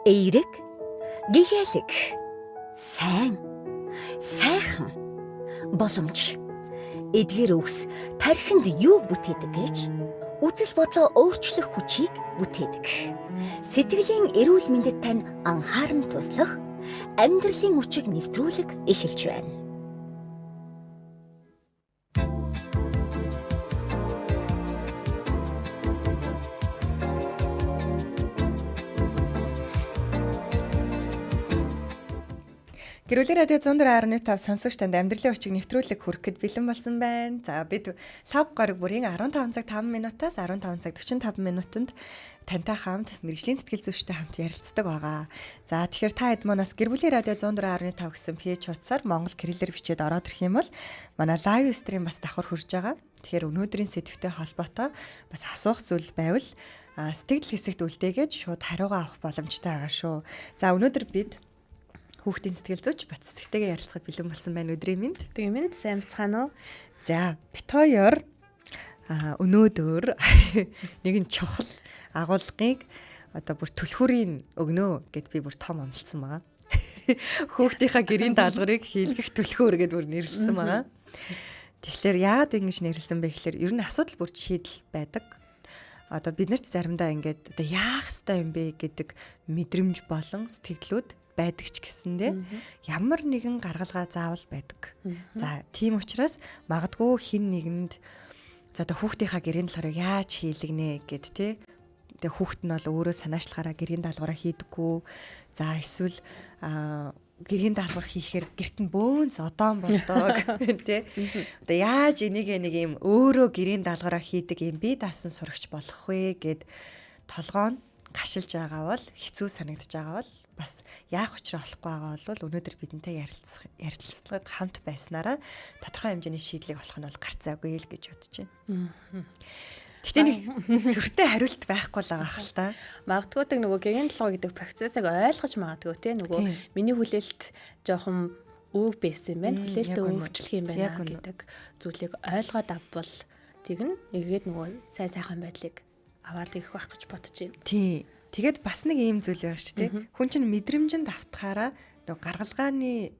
Эерэг, гэгээлэг, сайн, сайхан, боломж. Эдгээр үгс тархинд юуг бүтээдэг гэж үзэл бодлоо өөрчлөх хүчийг бүтээдэг. Сэтгэлийн эрүүл мэндэд тань анхааран туслах амьдралын үчиг нэвтрүүлэг эхэлж байна. Гэрүүлийн радио 104.5 сонсогч танд амьдралын өчиг нэвтрүүлэг хүрэхэд бэлэн болсон байна. За бид лав гараг бүрийн 15 цаг 5 минутаас 15 цаг 45 минутанд тантай хамт мэрэгжлийн сэтгэл зүйчтэй хамт ярилцдаг байгаа. За тэгэхээр та хэд манаас гэр бүлийн радио 104.5 гэсэн пэйж хуудасаар Монгол кириллээр бичээд ороод ирэх юм бол манай лайв стрим бас давхар хурж байгаа. Тэгэхээр өнөөдрийн сэдвтэй холбоотой бас асуух зүйл байвал сэтгэл хэсэгт үлдээгээд шууд хариугаа авах боломжтой байгаа шүү. За өнөөдөр бид хүүхдийн сэтгэл зүйч Бат цэцэгтэйгээ ярилцахад бэлэн болсон байна өдрийн мэнд. Өдрийн мэнд сайн бацгаана уу? За, бит хоёр өнөөдөр нэгэн чухал агуулгыг одоо бүр түлхүүрийн өгнө гэд би бүр том амлцсан байгаа. Хүүхдийнхаа гэрийн даалгаврыг хийлгэх түлхүүр гэд бүр нэрлэлсэн байгаа. Тэгэхээр яагаад ингэж нэрлсэн бэ гэхээр ер нь асуудал бүр шийдэл байдаг. Одоо бид нарт заримдаа ингээд одоо яах ёстой юм бэ гэдэг мэдрэмж болон сэтгэлдлүүд байдаг ч гэсэндээ ямар нэгэн гаргалгаа заавал байдаг. За тийм учраас магадгүй хин нэгэнд за одоо хүүхдийнхаа гэрийн даалгаврыг яаж хийлгэнэ гэд тэ. Тэгээ хүүхд нь бол өөрөө санаачлахаараа гэрийн даалгавраа хийдэггүй. За эсвэл гэрийн даалгавар хийхээр гэрт нь бөөн зодоон болдог тий. Одоо яаж энийг нэг юм өөрөө гэрийн даалгавраа хийдэг юм би даасан сурагч болох вэ гэд толгоо нь гашилж байгаа бол хэцүү санагдаж байгаа бол бас яах учраа олохгүй байгаа бол өнөөдөр бидэнтэй ярилцлагад хамт байснараа тодорхой хэмжээний шийдлийг олох нь бол гарцаагүй л гэж бодож байна. Гэхдээ нэг сүртэй хариулт байхгүй л байгаа хэл та. Магадгүй тэг нөгөө гэрийн толгой гэдэг процессыг ойлгож магадгүй те нөгөө миний хүлээлт жоохон өвөг байсан юм байна. Хүлээлтээ өөрчлөх юм байна гэдэг зүйлийг ойлгоод авбал тэгнэ эргээд нөгөө сайн сайхан байдлыг аваад ирэх байх гэж бодож байна. Тийм. Тэгээд бас нэг ийм зүйл байна шүү дээ. Хүн чинь мэдрэмжинд автахаараа нөгөө гаргалгааны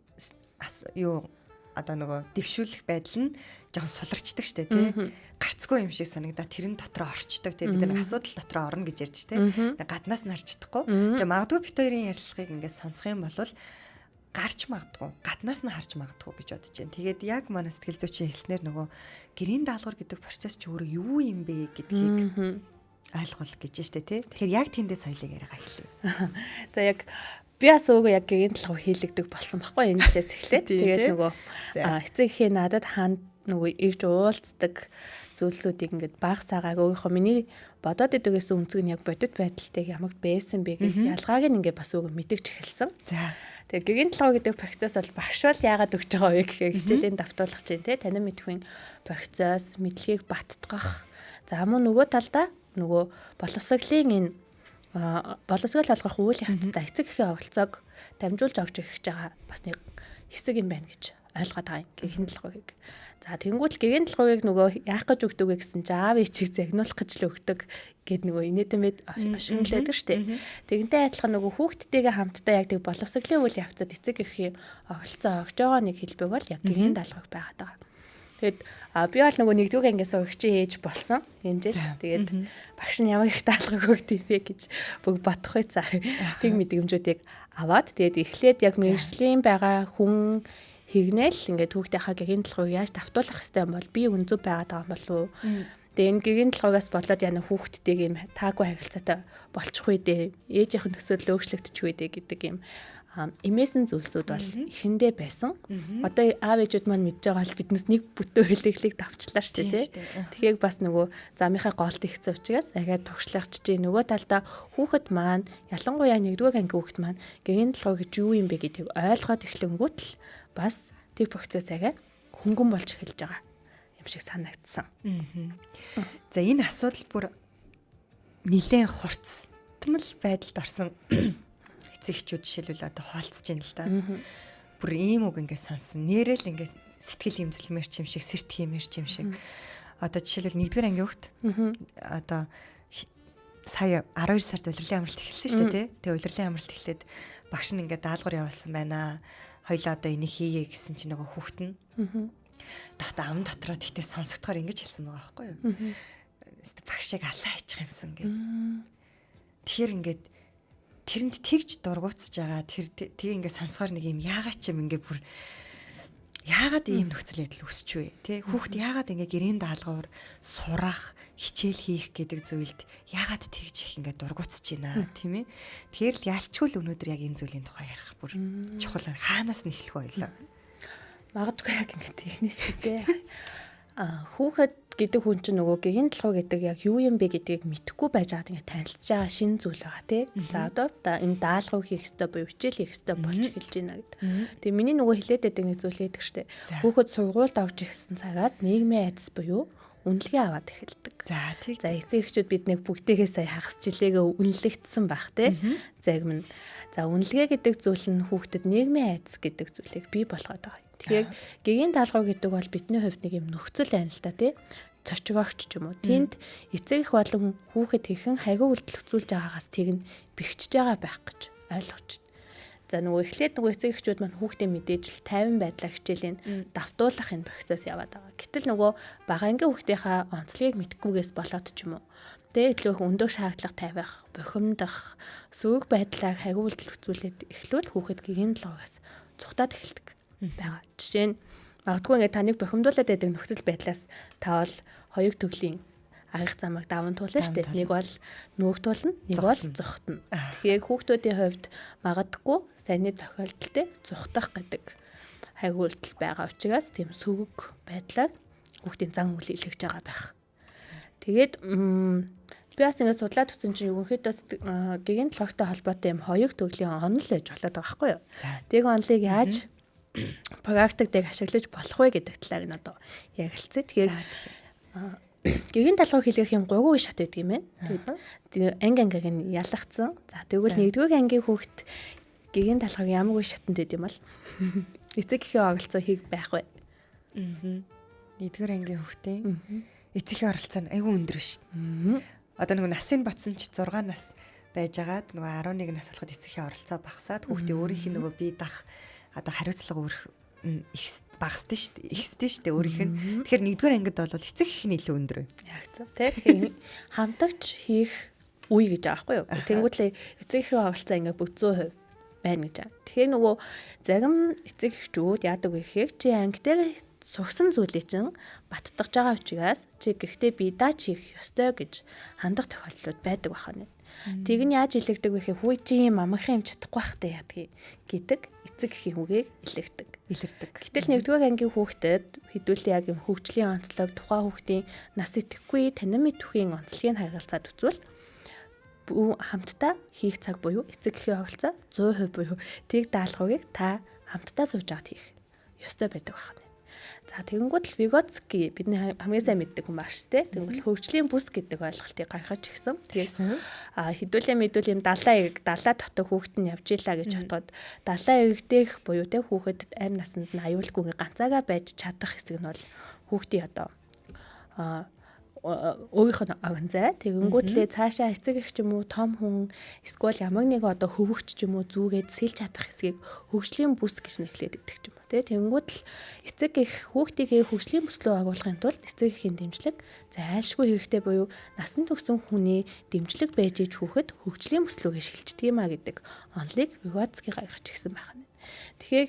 юу одоо нөгөө дэвшүүлэх байдал нь жоохон суларчдаг штэ тий. Гарцгүй юм шиг санагдаа тэрэн дотроо орчдөг тий. Бид нэг асуудал дотроо орно гэж ярьж тий. Гаднаас нь харж чадахгүй. Тэгээ магадгүй бит хоёрын ярилцлагыг ингээд сонсох юм бол гарч магадгүй гаднаас нь харж магадгүй гэж бодож байна. Тэгээд яг манай сэтгэл зүйчийн хэлснээр нөгөө гэрийн даалгавар гэдэг процесс ч өөрөө юу юм бэ гэдгийг ойлгол гэж штэ тий. Тэгэхээр яг тэндээ соёлыг яриагаа хэлье. За яг би бас өөрөө яг гэрийн толгой хийлэгдэг болсон баггүй энэ жилээс эхлээд. Тэгээд нөгөө эцэг эхээ надад хаанд нөгөө ирж уулздаг зүйлсүүдийг ингээд багасаагааг өөрийнхөө миний бодоод идэгээс өнцөг нь яг бодит байдалтай ямар байсан бэ гэх ялгааг нь ингээд бас өгөө мэдэгч эхэлсэн. За. Тэгээд гэрийн толгой гэдэг процесс бол багш бол яагаад өгч байгаа вэ гэхээр хичээлийн давтуулах чинь те танин мэдхийн процесс, мэдлэгийг баттгах. За мөн нөгөө талдаа нөгөө боловсролын энэ боловсрол олгох үйл явцдаа эцэг эхийн оролцоог дамжуулж огж ирэх гэж байгаа бас нэг хэсэг юм байна гэж ойлгоод байгаа юм гэрийн толгойг. За тэнгуут л гэрийн толгойг нөгөө яах гэж өгдөг вэ гэсэн чинь аав ээжийг загнуулах гэж л өгдөг гэд нөгөө инээдэмэд ошинлээдэг штэ. Тэгэнтэй адилхан нөгөө хүүхдтэйгээ хамтдаа яг тэг боловсролын үйл явцад эцэг эхийн оролцоо огж байгаа нэг хэлбэг бол яг гэрийн толгойг байгаад байгаа. Тэгээд би бол нөгөө нэгдүгээр ангиас урагчин ээж болсон энэ жил. Тэгээд багш нь ямар их даалгавар өгд юм бэ гэж бүх бодох бай. За тэг мэдрэмжүүдийг аваад тэгээд эхлээд яг мэрэгжлийн байгаа хүн хигнэл ингээд хүүхдийнхаа гэрийн толгойг яаж давтуулах хэвтэй юм бол би үнзүү байгаад байгаа юм болов уу? Тэгээд энэ гэрийн толгойгоос болоод яна хүүхдтэйг юм таагүй харилцаатай болчих үү дээ. Ээжийнхэн төсөөлөл өөрчлөгдчих үү дээ гэдэг юм эмээсэн зүйлсүүд бол эхэндээ байсан. Одоо аав ээжүүд маань мэдж байгаа бол биднес нэг бүтэн хэлэглийг давчлаа шүү дээ, тий. Тэгэхээр бас нөгөө замынхаа голд ихсэн учраас ахаад тугшлах чиж нөгөө талдаа хүүхэд маань ялангуяа нэгдүгээр анги хүүхэд маань гэрийн толгой гэж юу юм бэ гэдгийг ойлгоод эхлэнгүүт л бас тэр процесс ахаа хөнгөн болж эхэлж байгаа юм шиг санагдсан. За энэ асуудал бүр нилээн хурцтмал байдалд орсон эцэг эхчүүд жишээлбэл одоо хуалцж байна л да. Бүр ийм үг ингээд сонсон. Нэрэл ингээд сэтгэл хэмзэлмээр ч юм шиг, сэрт хиймээр ч юм шиг. Одоо жишээлбэл нэгдүгээр ангийн хүүхд одоо Сая 12 сард улирлын амралт эхэлсэн шүү дээ, тий. Тэгээ улирлын амралт эхлээд багш нь ингээд даалгавар явуулсан байна. Хоёлаа одоо энийг хийе гэсэн чинь нөгөө хүүхэд нь дотоо ам дотроо тэгтээ сонсогдохоор ингэж хэлсэн байгаа байхгүй юу? Багшийг алаа хийчих юмсан гэв. Тэгэхээр ингээд тэрэнд тэгж дургуутсаж байгаа тэр тэг ингээд сонсохоор нэг юм яагаад ч юм ингээд бүр яагаад ийм нөхцөл байдал үүсч вэ? Тэ, хүүхд яагаад ингээ гэрийн даалгавар сурах, хичээл хийх гэдэг зүйлд яагаад тэгж их ингээ дургуутсаж байна, тийм ээ? Тэгэхээр л ялчгүй л өнөөдөр яг энэ зүйлийн тухай ярих бүр чухал, хаанаас нь эхлэх вэ ойлоо? Магадгүй яг ингээ технээс дээ. Хүүхэд гэдэг хүн чинь нөгөө гэгэн толгой гэдэг яг юу юм бэ гэдгийг мэдэхгүй байж байгаад ингээ танилцж байгаа шинэ зүйл байгаа, тий. За, одоо энэ даалгавар хийх ёстой буюу хичээл хийх ёстой болж эхэлж байна гэдэг. Тэгээ миний нөгөө хэлээд байдаг нэг зүйл хэлдэг штэ. Хүүхэд сургуульд орж ирсэн цагаас нийгмийн айдас буюу үнэлгээ аваад эхэлдэг. За, тий. За, эцэг эхчүүд бид нэг бүгдээгээ сая хагас жилээгээ үнэлэгдсэн байх, тий. Загим нь. За, үнэлгээ гэдэг зүйл нь хүүхдэд нийгмийн айдас гэдэг зүйлийг бий болгоод байгаа. Тэгэхээр гэгийн даалгавар гэдэг бол бидний хувьд нэг юм нөхцөл байна л та, тий, цочгоогч ч юм уу. Тэнд эцэг их болон хүүхэд хэрхэн хариу үйлдэл үзүүлж байгаагаас тийг нь бэхжиж байгаа байх гэж ойлгож байна. За, нөгөө эхлээд нөгөө эцэг эхчүүд маань хүүхдээ мэдээж л тайван байдлаа хичээлийн давтуулах энэ процесс яваад байгаа. Гэтэл нөгөө бага ангийн хүүхдийнхаа онцлогийг мэдхгүйгээс болоод ч юм уу. Тэ, илүү их өндөр шаардлага тавих, бухимдах, сөрөг байдлаар хариу үйлдэл үзүүлээд эхлүүл хүүхэд гэгийн толгоогоос цухтаад эхэлдэг байгаа. Жишээ нь, магадгүй ингээд таныг бухимдуулаад байдаг нөхцөл байдлаас та бол хоёр төрлийн арга замыг даван туулна шүү дээ. Нэг бол нүүр туулна, нэг бол зугтана. Тэгэхээр хүүхдүүдийн хувьд магадгүй саяны тохиолдолд зугтах гэдэг хариу үйлдэл байгаа учраас тийм сөрөг байдлаар хүүхдийн зан үйл илэрч байгаа байх. Тэгээд би бас ингээд судлаад үзсэн чинь ерөнхийдөө гэгийн толгойтой холбоотой юм хоёр төрлийн онол байж болоод байгаа байхгүй юу? Тэг онолыг яаж практик дээр ашиглаж болох вэ гэдэг талаар нь одоо ярилцъя. Тэгэхээр гэгэн талгой хэлэх юм гурван үе шат байдаг юм байна. Тэгээд анги ангиг нь ялгацсан. За, тэгвэл нэгдүгээр ангийн хүүхэд гэгэн талгойг ямар үе шатанд байд юм бол эцэг эхийн оролцоо хийх байх вэ? Нэгдүгээр ангийн хүүхдийн эцэг эхийн оролцоо нь айгүй өндөр шүү дээ. Одоо нөгөө насын ботсон чи 6 нас байжгаад нөгөө 11 нас болоход эцэг эхийн оролцоо багасаад хүүхдийн өөрийнх нь нөгөө бие дах одоо хариуцлага өөрөх их багасдаг шүү дээ. Ихсдэг шүү дээ өөрийнх нь. Тэгэхээр нэгдүгээр ангид бол эцэг их нь илүү өндөр. Яг зөв, тий. Тэгэхээр хамтагч хийх үе гэж байгаа байхгүй юу? Тэнгүүтлээ эцэг эхийн оролцоо ингээ бүх 100% байна гэж байгаа. Тэгэхээр нөгөө зарим эцэг эхчүүд яадаг вэ гэхээр чи анги дээр сурсан зүйлийг чинь баттгаж байгаа учраас чи гэртээ би даач хийх ёстой гэж хандах тохиолдлууд байдаг байна. Тэг нь яаж илэгдэг вэ гэхээр хүү чи юм амархан юм чадахгүй байхтай яадгийг гэдэг эцэг эхийн үгийг илэгдэг. Илэрдэг. Гэтэл нэгдүгээр ангийн хүүхдэд хэдүүлээ яг юм хөгжлийн онцлог, тухайн хүүхдийн нас итгэхгүй танин мэдвхийн онцлогийг харгалзаад үзвэл хамтдаа хийх цаг буюу эцэг эхийн оролцоо 100% буюу тэг даалгаврыг та хамтдаа сууж аваад хийх ёстой байдаг байна. За, тэгэнгүүт л Виготский бидний хамгийн сайн мэддэг хүн бааш тээ. Тэнгүүт хөгжлийн бүс гэдэг ойлголтыг гаргаж ирсэн. Тэгээд хэдүүлээ мэдүүл юм далаа эрг далаа дотор хүүхэд нь явж илаа гэж бодоход далаа эргдэх буюу те хүүхэд амь насанд нь аюулгүй ганцаагаа байж чадах хэсэг нь бол хүүхдийн одоо өөрийнх нь огн зай. Тэгэнгүүтлээ цаашаа эцэг эх ч юм уу, том хүн эсвэл ямар нэг одоо хөвөгч ч юм уу зүгээд сэлж чадах хэсгийг хөгжлийн бүс гэж нэглээд идэх ч юм уу тий. Тэгэнгүүт л эцэг эх хүүхдийгээ хөгжлийн бүс рүү агуулахын тулд эцэг эхийн дэмжлэг зайлшгүй хэрэгтэй буюу насан турш хүний дэмжлэг байж иж хүүхэд хөгжлийн бүс рүүгээ шилждэг юм а гэдэг онолыг Виготский гаргаж ирсэн байх нь. Тэгэхээр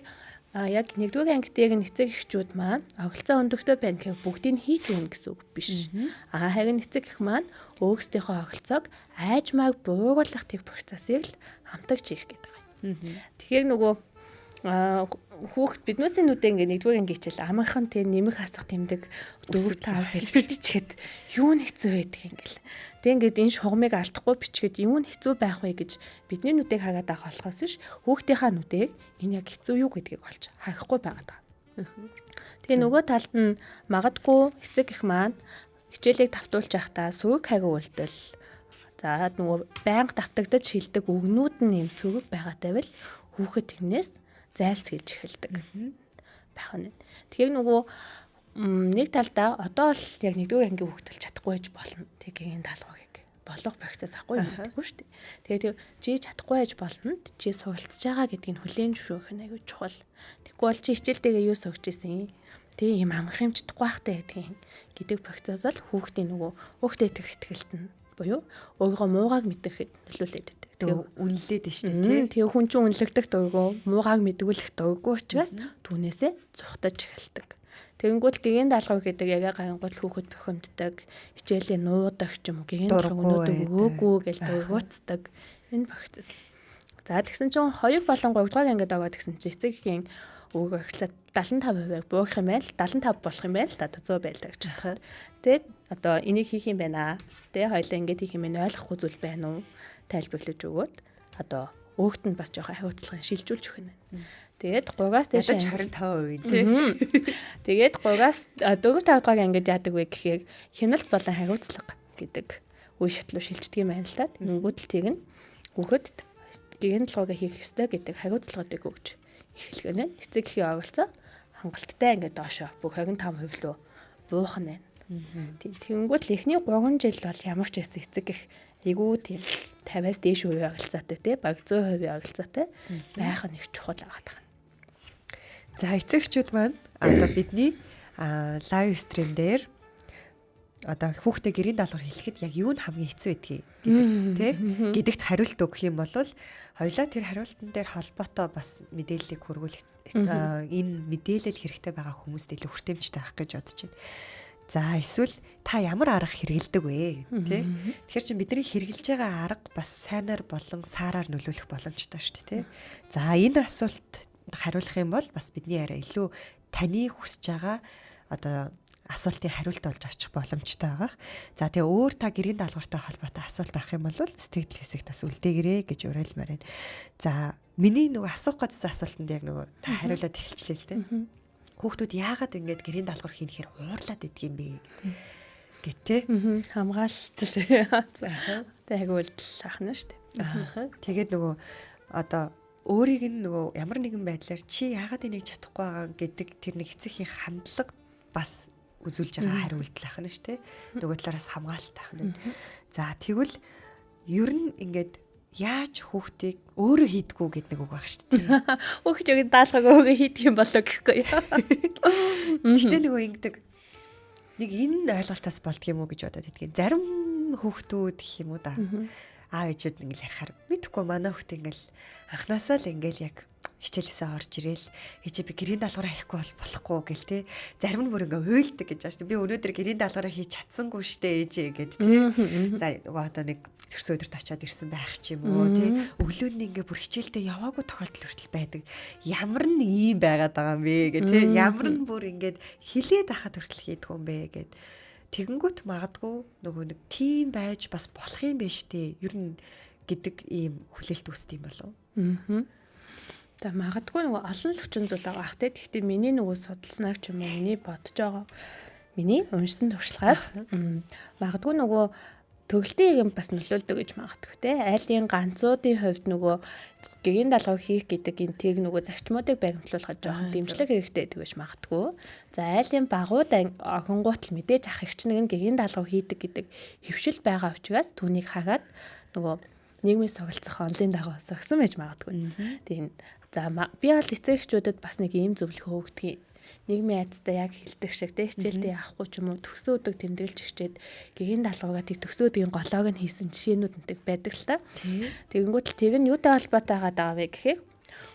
яг нэгдүгээр ангид яг эцэг эхчүүд маань оголцоо өндөгтэй байна гэхээр бүгдийг хийж өгнө гэсэн үг биш. Харин эцэг эх маань өөрсдийнхөө оголцоог айжмааг бууруулах тэг процессыг л хамтагч хийх гэдэг байна. Тэгэхээр нөгөө хүүхд биднээсийн нүдэ ингээ нэгдүгээр анги хичээл амархан тэ нэмэх хасах тэмдэг 4 5 гэж биччихэд юу нь хэцүү байдаг ингээл. Тэг ингээд энэ шугамыг алдахгүй бичгээд юу нь хэцүү байх вэ гэж бидний нүдийг хагаад авах болохоос биш, хүүхдийнхаа нүдийг энэ яг хэцүү юу гэдгийг олж харахгүй байгаа даа. Тэгээ нөгөө талд нь магадгүй эцэг эх маань хичээлийг давтуулж байхдаа сөрөг хариу үйлдэл, за нөгөө байнга давтагдаж шилдэг үгнүүд нь юм сөрөг байгаатай бол хүүхэд тэрнээс зайлсхийж эхэлдэг байх нь. Тэгэхээр нөгөө нэг талдаа одоо л яг нэгдүгээр ангийн хүүхэд бол чадахгүй байж болно. Тэгийн даалгаврыг болох процесс ахгүй юм гэдэггүй шүү дээ. Тэгээд чи чадахгүй байж болно. Чи суралцж байгаа гэдгийг хүлээн зөвшөөрөх нь аягүй чухал. Тэгэхгүй бол чи хичээлтэйгээ юу сурч исэн? Тэг юм амарх юм чадахгүй байхтай гэдгийг гэдэг процесс бол хүүхдийн нөгөө өөхтэй итгэх итгэлт нь буюу өөрийгөө муугааг мэдэхэд нөлөөлөд байдаг. Тэгээ үнэлээд нь шүү дээ, тий. Тэгээ хүн чинь үнэлэгдэх дургу, муугааг мэдгүүлэх дургу учраас түүнээсээ зугтаж эхэлдэг. Тэгэнгүүт гэгээн даалгавар гэдэг ягаа гарангуут хүүхэд бухимддаг, хичээлийн нуудаг ч юм уу, гэгээн даалгавар өнөөдөр өгөөгүй гэж дургуутдаг. Энэ процесс. За тэгсэн чинь 2 болон 3 дугаар ангид аваад тэгсэн чинь эцэг эхийн үг эхлээд 75% буурах юм байл, 75 болох юм байл та 100 байлаа гэж бодоход. Тэгээд одоо энийг хийх юм байна. Тэ хоёлаа ингэж хийх юм байна, ойлгохгүй зүйл байна уу? Тайлбарлаж өгөөд одоо өөгт нь бас жоохон хариуцлагын шилжүүлж өгнө. Тэгээд 3-аас дээш 25% тий. Тэгээд 3-аас 4 5 дугаар ангид яадаг вэ гэхээр хяналт болон хариуцлага гэдэг үе шатлуу шилждэг юм байна л та. Тэнгүүд л тийг нь хүүхэдд гигэн толгойг хийх ёстой гэдэг хариуцлагыг өгч эхлэх нь эцэг эхийн оролцоо хангалттай ингээд доошо бүх 25% рүү буух нь байна. Тийм, тэгэнгүүт л эхний 3 жил бол ямар ч байсан эцэг их айгүй тийм 50-аас дээш хувийн оролцоотой тий баг 100% оролцоотой байх нь их чухал байгаа даа. За эцэгчүүд маань одоо бидний live stream дээр одоо хүүхдээ гэрийн даалгавар хэлэхэд яг юу нь хамгийн хэцүү байдгийг гэдэг тий гэдэгт хариулт өгөх юм бол хоёлаа тэр хариултан дээр холбоотой бас мэдээллийг хүргүүлэх энэ мэдээлэл хэрэгтэй байгаа хүмүүст илүү хүртээмжтэй байх гэж бодож байна. За эсвэл та ямар арга хэрэгэлдэг вэ тий? Тэгэхээр чин бидний хэрэгжилж байгаа арга бас сайнаар болон саараар нөлөөлөх боломжтой шүү дээ тий. За энэ асуулт хариулах юм бол бас бидний яриа илүү таны хүсэж байгаа одоо асуултын хариулт болж очих боломжтой байгаа. За тэгээ өөр та гэрийн даалгавартай холбоотой асуулт авах юм бол сэтгэл хэсэгт бас үлдээгэрээ гэж уриалмаар байна. За миний нөгөө асуух гэсэн асуултанд яг нөгөө та хариулаад эхэлчлээ л дээ. Хүүхдүүд яагаад ингэж гэрийн даалгавар хийхээр уурлаад идэх юм бэ гэт тэ. Хамгаалж лээ. Тэг яг үйлдэл ах нь шүү дээ. Тэгээд нөгөө одоо өөрийг нь нөгөө ямар нэгэн байдлаар чи яагаад энийг чадахгүй байгаа гэдэг тэр нэг эцэгхийн хандлага бас үзүүлж байгаа хариу үйлдэл ах нь шүү дээ. Нөгөө талаараас хамгаалалт ах нь. За тэгвэл ер нь ингээд яаж хүүхдийг өөрөө хийдгүү гэдэг нэг үг баг шүү дээ. Хүүхд яг даалгаврыг өөрөө хийдэг юм болоо гэхгүй юу. Гэтэ нөгөө ингэдэг нэг энэ ойлголтоос болдго юм уу гэж бодоод идэгин. Зарим хүүхдүүд гэх юм уу да. Аав ээжүүд ингээл ярихаар мэдхгүй манай хүүхд ингээл анханасаа л ингээл яг хичээлээсээ орж ирээл ээжээ би гэрийн даалгавраа хийхгүй бол болохгүй гэл те. Зарим нь бүр ингээ уйлдаг гэж байгаа шүү дээ. Би өнөөдөр гэрийн даалгавраа хийж чадсангүй штэ ээжээ гэд те. За нөгөө одоо нэг төрсөн өдөрт очиод ирсэн байх ч юм уу те. Өглөө нь ингээ бүр хичээлдээ яваагүй тохиолдол хүртэл байдаг. Ямар нь ийм байгаад байгаа юм бэ гэ те. Ямар нь бүр ингээд хилээд ахад хүртэл хийдгүү юм бэ гэд. Тэгэнгүүт магадгүй нөгөө нэг тийм байж бас болох юм байна штэ. Ер нь гэдэг ийм хүлээлт үүсдэг юм болов уу? За магадгүй нөгөө олон л хүчин зүйл байгаа ах те. Гэхдээ миний нөгөө судалснаар ч юм уу миний бодож байгаа миний уншсан туршлагаас магадгүй нөгөө төгөлтийн юм бас нөлөөлдөг гэж магадгүй те. Айлын ганцуудын хувьд нөгөө гэгээн даалгавар хийх гэдэг энэ тийг нөгөө зарчмуудыг баримтлуулахад жоохон дэмжлэг хэрэгтэй байдаг гэж магадгүй. За айлын багууд охингуут л мэдээж ах эгч нэг нь гэгээн даалгавар хийдэг гэдэг хөвшил байгаа учраас түүнийг хагаад нөгөө нийгмийн суралцах онлын дагуу согсон байж магадгүй. Тийм. За би бол эцэг эхчүүдэд бас нэг ийм зөвлөгөө өгдөг. Нийгмийн айцтай яг хилдэг шиг те хичээлдээ явахгүй ч юм уу төгсөөдөг тэмдэглэж хичээд гэгээн даалгавраа тэг төгсөөдгийн голоог нь хийсэн жишээнүүд энтэй байдаг л та. Тэгэнгүүт л тэг нь юутай холбоотой байгаа вэ гэхээр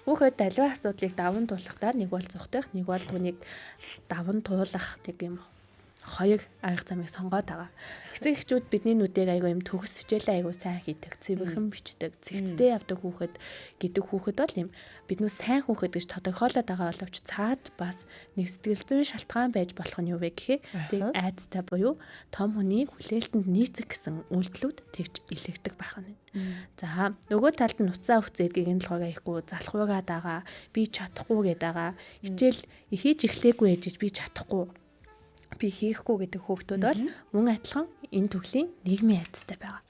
хүүхэд аливаа асуудлыг даван туулахдаа нэг бол зүхтах, нэг бол түүнийг даван туулах нэг юм хоёр арга замыг сонгоод байгаа. Эцэг эхчүүд бидний нүдийг айгүй юм төгс хичээлээ айгүй сайн хийдэг, цэвэрхэн бичдэг, цэгцтэй явдаг хүүхэд гэдэг хүүхэд бол юм биднүү сайн хүүхэд гэж тодорхойлоод байгаа боловч цаад бас нэг сэтгэл зүйн шалтгаан байж болох нь юу вэ гэхээр тэг айцтай буюу том хүний хүлээлтэнд нийцэх гэсэн үйлдэлүүд тэгж илэрдэг байх нь. За нөгөө талд нь нуцаа өгцээд гигэн толгойг аяхгүй залхуугаад байгаа, би чадахгүй гэдэг байгаа. Хичээл хийж эхлээгүй ээжиж би чадахгүй би хийхгүй гэдэг хүүхдүүд бол мөн адилхан энэ төрлийн нийгмийн айдастай байгаа.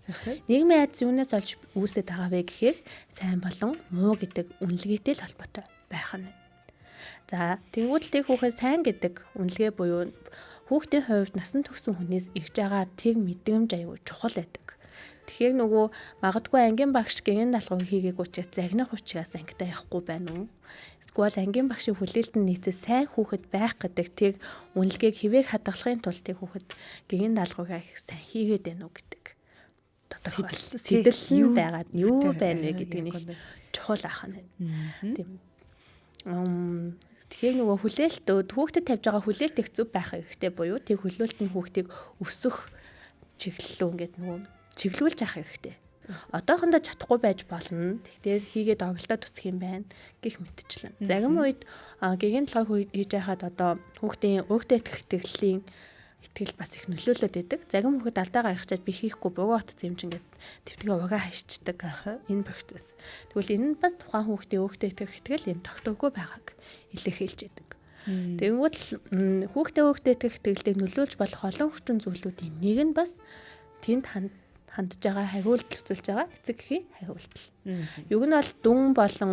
Нийгмийн айдас юунаас олж үүсээд байгаа вэ гэхээр сайн болон муу гэдэг үнэлгээтэй л холбоотой байх нь. За тэнгуүтэл тэг хүүхэд сайн гэдэг үнэлгээ буюу хүүхдийн хувьд насан турш хүнээс ирж байгаа тэг мэдрэмж аюу чухал байдаг. Тэгэхээр нөгөө магадгүй ангийн багш гэгэн даалгаврыг хийгээгүй учраас загнах учраас ангидаа явахгүй байна уу? Эсвэл ангийн багшийн хүлээлтэнд нийцээ сайн хүүхэд байх гэдэг тэг үнэлгээг хэвээр хадгалахын тулд тэг хүүхэд гэгэн даалгаврыг сайн хийгээд байна уу гэдэг тодорхой сэтэл нь байгаад юу байна вэ гэдэг нь чухал ах нь. Тийм. Тэгэхээр нөгөө хүлээлтүүд хүүхдэд тавьж байгаа хүлээлт их зөв байх хэрэгтэй буюу тэг хүлээлт нь хүүхдийг өсөх чиглэл рүү ингээд нөгөө чиглүүлж авах хэрэгтэй. Одоохондоо чадахгүй байж болно. Тэгтээ хийгээд оголдоод үсэх юм байна гих мэтчлэн. Зарим үед гэгэн толгой хийж байхад одоо хүүхдийн өөгтэй итгэх итгэл бас их нөлөөлөд байдаг. Зарим хүүхэд алдаа гаргачаад би хийхгүй бугуй отцсон юм чинь ингээд твтгээ угаа хайчдаг. Энэ процесс. Тэгвэл энэ нь бас тухайн хүүхдийн өөгтэй итгэх итгэл юм тогтоогүй байгааг илэрхийлж идэг. Тэгэнгүүт л хүүхдээ өөгтэй итгэх итгэлийг нөлөөлж болох олон хүчин зүйлүүдийн нэг нь бас тэнд хандж байгаа хариулт үзүүлж байгаа эцэг эхийн хариулт. Юг нь бол дүн болон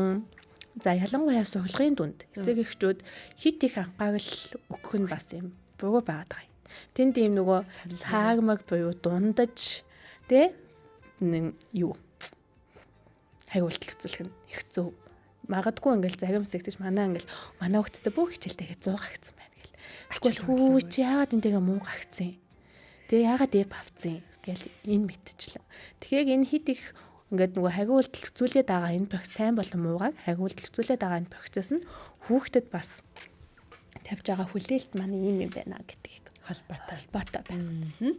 за ялангуяа сурлагын дүнд эцэг эхчүүд хит их анхаарал өгөх нь бас юм буруу байгаад байгаа юм. Тэнд ийм нөгөө саагмаг буюу дундаж тэ нэг юу хариулт үзүүлэх нь их зөв. Магадгүй ингээл зарим хэсэгтэж манай ингээл манай хүүхдтэй бүх хичээлтэйгээ 100 гагцсан байна гэл. Эсвэл хүү чи яагаад энтэйгээ муу гагцсан? Тэгээ яагаад эв авцсан гэл энэ мэдчихлээ. Тэгэхээр энэ хит их ингээд нөгөө хариу үйлдэл үзүүлээд байгаа энэ сайн болон муугаг хариу үйлдэл үзүүлээд байгаа энэ процесс нь хүүхдэд бас тавьж байгаа хүлээлт маань ийм юм байна гэдгийг холбоотой байна.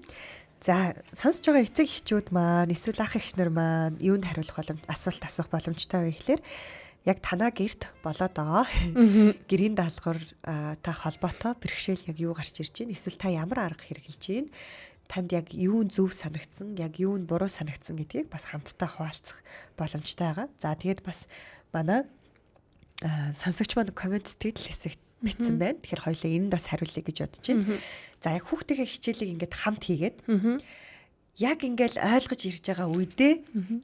За сонсож байгаа эцэг эхчүүд маань эсвэл ах эгч нар маань юунд хариулах боломж асуулт асуух боломжтой вэ гэхлээр яг танаа гэрт болоод байгаа. Гэрийн даалгавар та холбоотой бэрхшээл яг юу гарч ирж байна? Эсвэл та ямар арга хэрэглэж байна? Танд яг юу нь зөв санагдсан, яг юу нь буруу санагдсан гэдгийг бас хамтдаа хуваалцах боломжтой байгаа. За тэгээд бас манай сонсогч маань коммент сэтгэл хэсэгт бичсэн байна. Тэгэхээр хоёлаа энэнд бас хариулъя гэж бодож байна. За яг хүүхдийнхээ хичээлийг ингээд хамт хийгээд яг ингээл ойлгож ирж байгаа үедээ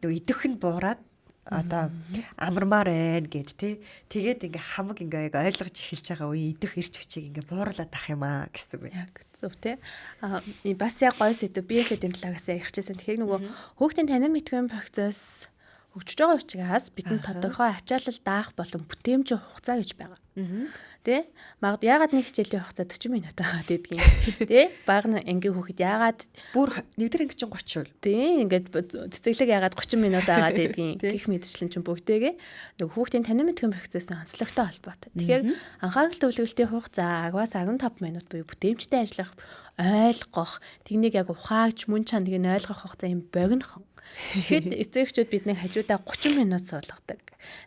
нөгөө идэх нь буураад одоо амармаар байна гэд тий. Тэгээд ингээ хамаг ингээ яг ойлгож эхэлж байгаа үе идэх ирч хүчийг ингээ бууруулад ах юм аа гэсэн үг. Яг зөв тий. Аа бас яг гоё сэдв би сэдвийн талаагаас ярьчихсан. Тэгэхээр нөгөө хүүхдийн танин мэдгүй процесс хөгжиж байгаа учраас бидэнд тодорхой ачаалал даах болон бүтээмжийн хугацаа гэж байгаа. Тэ? Магад яагаад нэг хичээлийн хугацаа 40 минут байгаа гэдгийг. Тэ? Бага ангийн хүүхэд яагаад бүр нэгдүгээр анги чинь 30 үл. Тий, ингээд цэцэглэг яагаад 30 минут байгаа гэдгийг гих мэдчлэн чинь бүгдээгээ нөгөө хүүхдийн танин мэдхэн процессын онцлогтой холбоотой. Тэгэхээр анхаарал төвлөрөлтийн хугацаа 10-аас 15 минут буюу бүтээмжтэй ажиллах, ойлгох, тэгнийг яг ухаагч мөн чанарыг нь ойлгох хугацаа юм богинохон. Тэгэхэд эцэг эхчүүд биднийг хажуудаа 30 минут суулгадаг.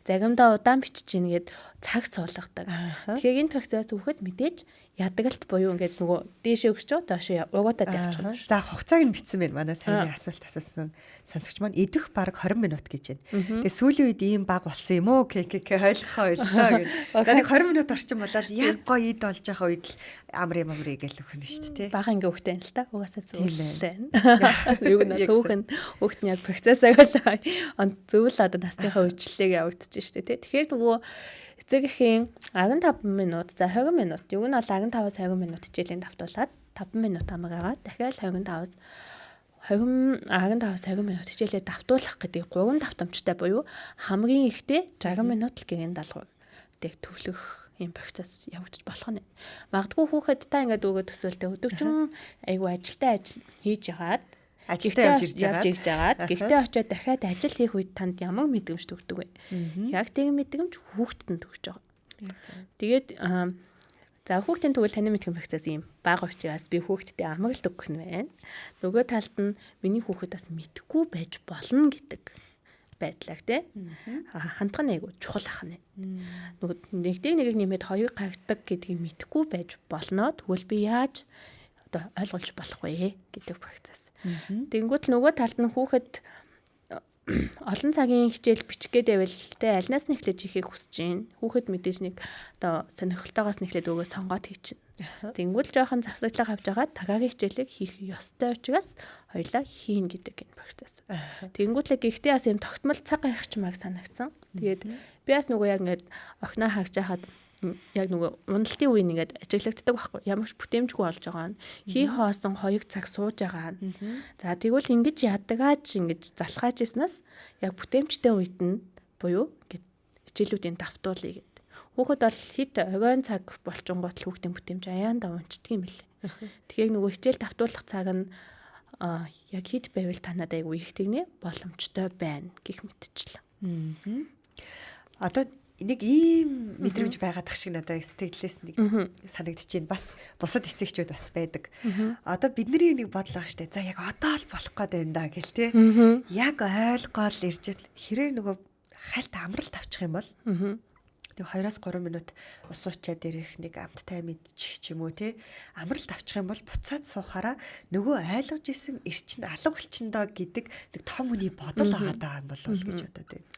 Загимдаа удаан бичиж гин гээд цаг суулгадаг. Тэгэхээр энэ процесс хүүхэд мэдээж ядагалт буюу ингээд нөгөө дээшээ өгч байгаа доошоо угуутаад явчих. За хугацааг нь бичсэн байна. Манай саяны асуулт асуусан сонсогч маань идэх бараг 20 минут гэж байна. Тэгээ сүүлийн үед ийм баг болсон юм уу? ККК ойлгохоо ойллоо гэж. За нэг 20 минут орчим болоод яг гоё ид болж байгаа үед л амрын мамрыг гэл өхнө шүү дээ. Бага ангийн хүүхдээ юм л та. Угаасаа зөвлөлээ. Юу нэ хөөхөн хүүхд нь яг процессыг л зөв л одоо насныхаа үйлчлэлийг явагдчих шүү дээ. Тэгэхээр нөгөө эцэг эхийн 15 минут за 20 минут юу нь бол 15-аас 20 минут хичээлийн давтуулаад 5 минут амаг агаад дахиад 25-аас 20 15-аас 20 минут хичээлээ давтуулах гэдэг 3 давтамжтай буюу хамгийн ихтэй 60 минут л гэрийн даалгавар тэг төвлөх юм процесс явагдаж болох нь. Магадгүй хүүхэд та ингээд өгөө төсөөлтөө өдөржин айгүй ажилтай ажил хийж ягаад ажилдаа явж ирж байгаад гэртээ очиод дахиад ажил хийх үед танд ямар мэдрэмж төрдөг вэ? Яг тийм мэдрэмж хүүхдэд нь төрж байгаа. Тэгээд за хүүхдийн тэгвэл таны мэдхэн процесс юм бага учраас би хүүхдэд амгалт өгөх нь байна. Нөгөө талд нь миний хүүхэд бас мэдхгүй байж болно гэдэг байдлаар тий хандах нь айгу чухал ах нь. Нөгөө нэгдийг нэгийг нэмээд хоёрыг гаргадаг гэдгийг мэдхгүй байж болно. Тэгвэл би яаж одоо ойлгуулж болох вэ гэдэг процесс. Тэгэнгүүт л нөгөө талд нь хүүхэд олон цагийн хичээл бичих гээд байвал те альнаас нь эхлэж хийхийг хүсэж байна. Хүүхэд мэдээж нэг одоо сонирхолтойгоос нь эхлээд өгөө сонгоод хийчихнэ. Тэнгүүл жоохон завсаглага авч байгаа тагагийн хичээлийг хийх ёстой учраас хоёлаа хийн гэдэг энэ процесс. Тэнгүүтлээ гихтээ бас юм тогтмол цаг гаргах чимааг санагдсан. Тэгээд би бас нөгөө яг ингээд охиноо харж байхад Яг нөгөө уналтын үе нэгээд ажиглагддаг байхгүй. Ямар ч бүтээмжгүй болж байгаа нь. Хий хоосон 2 цаг сууж байгаа нь. За тэгвэл ингэж ядагаач ингэж залхааж ирснээс яг бүтээмжтэй үед нь буюу ингэж хичээлүүдийн давтуулъя гэд. Хүүхэд бол хит огойн цаг болчингууд л хүүхдийн бүтээмж аяандаа унцдаг юм билээ. Тэгэхээр нөгөө хичээл давтуулах цаг нь яг хит байвал танад айгүй их тэгнэ боломжтой байна гэх мэтчлэн. Одоо нэг ийм мэдрэмж байгаад тах шиг надад сэтгэлээс нэг санагдчихээн. Бас бусад эцэгчүүд бас байдаг. Одоо бидний нэг бодлоо штэ. За яг одоо л болох гээд байна да гэл те. Яг ойлгоол ирж хэрэг нөгөө хальт амралт авчих юм бол нэг 2-3 минут ус уучаад ирэх нэг амттай мэдчих ч юм уу те. Амралт авчих юм бол буцаад суухаараа нөгөө ойлгож исэн эрчин алга болчихно гэдэг нэг том хүний бодол байгаа даа юм болов уу гэж бодоод байна.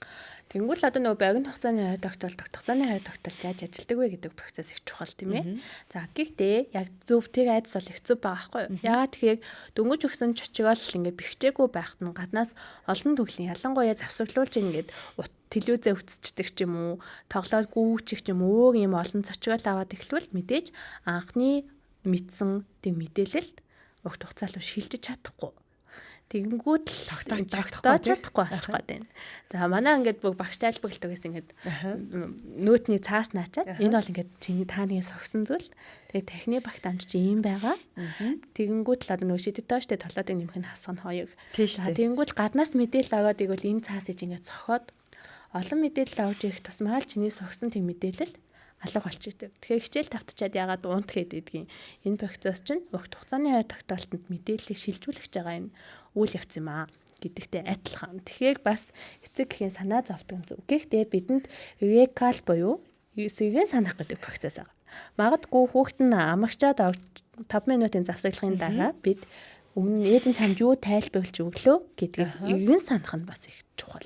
Тэнгүүл одоо нөгөө богино хугацааны хой тогтоол, тогтох хугацааны хой тогтоолт яаж ажилдаг вэ гэдэг процесс их чухал тийм ээ. За гэхдээ яг зөв тэр айдас бол их зөв байгаа байхгүй юу? Яагаад тэгэхээр дөнгөж өгсөн чочгоол ингээд бэхжээгүй байхад нь гаднаас олон төрлийн ялангуяа завсаглуулж ингээд телевизээ үтсчдэг ч юм уу, тоглоод гүүчих ч юм уу, өөр юм олон цочгоол аваад эхлвэл мэдээж анхны мэдсэн тийм мэдээлэлд угт хугацаа руу шилжиж чадахгүй. Тэгэнгүүт л Тогтоож чадахгүй болох гээд байна. За манай ингээд бүх багш тайлбарладаг гэсэн ингээд нөтний цаас наачаад энэ бол ингээд чиний та нэгэн согсон зүйл. Тэгээ тархины багтаамж чи ийм байгаа. Тэгэнгүүт л одоо нөө шидэтэй штэ толгойд нэмэх нь хасах нь хоёг. За тэгэнгүүт гаднаас мэдээлэл аваад игэл энэ цаас иж ингээд цохоод олон мэдээлэл авч ирэх тусмаа л чиний согсон тэг мэдээлэл алга болчихдог. Тэгэхээр хичээл тавтчаад ягаад унт гээд идэгин. Энэ процесс чинь угт хугацааны хой тогтоолтод мэдээллийг шилжүүлэх гэж байгаа энэ үйл явц юм аа гэдэгтэй адилхан. Тэгэхээр бас эцэг эхийн санаа зовдөг юм зөв. Гэхдээ бидэнд recall буюу эсэгээ санах гэдэг процесс байгаа. Магадгүй хүүхэд нь амагчаад 5 минутын завсаглахын дараа бид өмнө ээж нь чамд юу тайлбарлаж өглөө гэдгийг эргэн санах нь бас их чухал.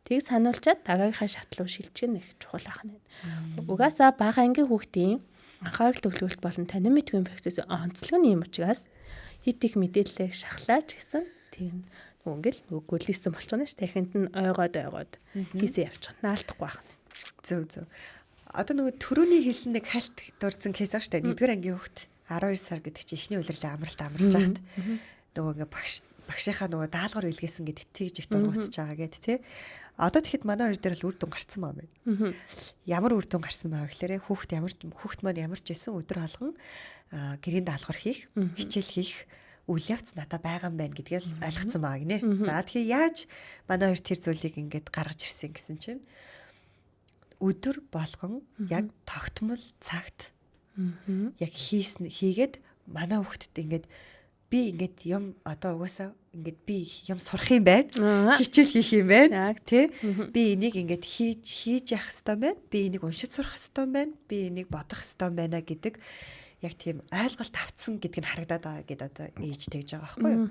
Тийг сануулчаад дараагийнхаа шат руу шилжих нь их чухал ахна. Угаасаа бага ангийн хүүхдийн анхаарал төвлөрөлт болон танин мэдхүйн процессын онцлог нь юм учраас хит их мэдээллийг шахлаач гэсэн тийм нөгөө ингээл нөгөө гөлийсэн болчихно ш. Тархинд нь ойгоод хийсээ явчих. Наалтахгүй байх нь. Зөв зөв. Одоо нөгөө төрөний хэлсэн нэг хальт дурдсан кейс аа штэ. Нэгдүгээр ангийн хүүхд 12 сар гэдэг чинь эхний улирлын амралт амарч байхад нөгөө ингээ багшийнхаа нөгөө даалгавар илгээсэн гэдэгт тэгж их дургуутсаж байгаа гэд тий. Одоо тэгэхэд манай хоёр дээр л үр дүн гарцсан байгаа юм байна. Ямар үр дүн гарсан байгаа гэхээр хүүхд ямар ч хүүхд маань ямар ч байсан өдөр болгон гэрийн даалгавар хийх, хичээл хийх үйл явц надад байгаа юм байна гэдгийг л ойлгоцсон байгаа гинэ. За тэгэхээр яаж манай хоёр тэр зүйлийг ингээд гаргаж ирсэн гэсэн чинь өдөр болгон яг тогтмол цагт яг хийсэн хийгээд манай хүүхдэд ингээд би ингээд юм одоо угаасаа ингээд би юм сурах юм байна. Хичээл хийх юм байна. Тэ? Би энийг ингээд хийж явах хэвээр байна. Би энийг уншиж сурах хэвээр байна. Би энийг бодох хэвээр байна гэдэг яг тийм ойлголт автсан гэдг нь харагдаад байгаа гэдээ одоо ээж тэгж байгаа байхгүй юу.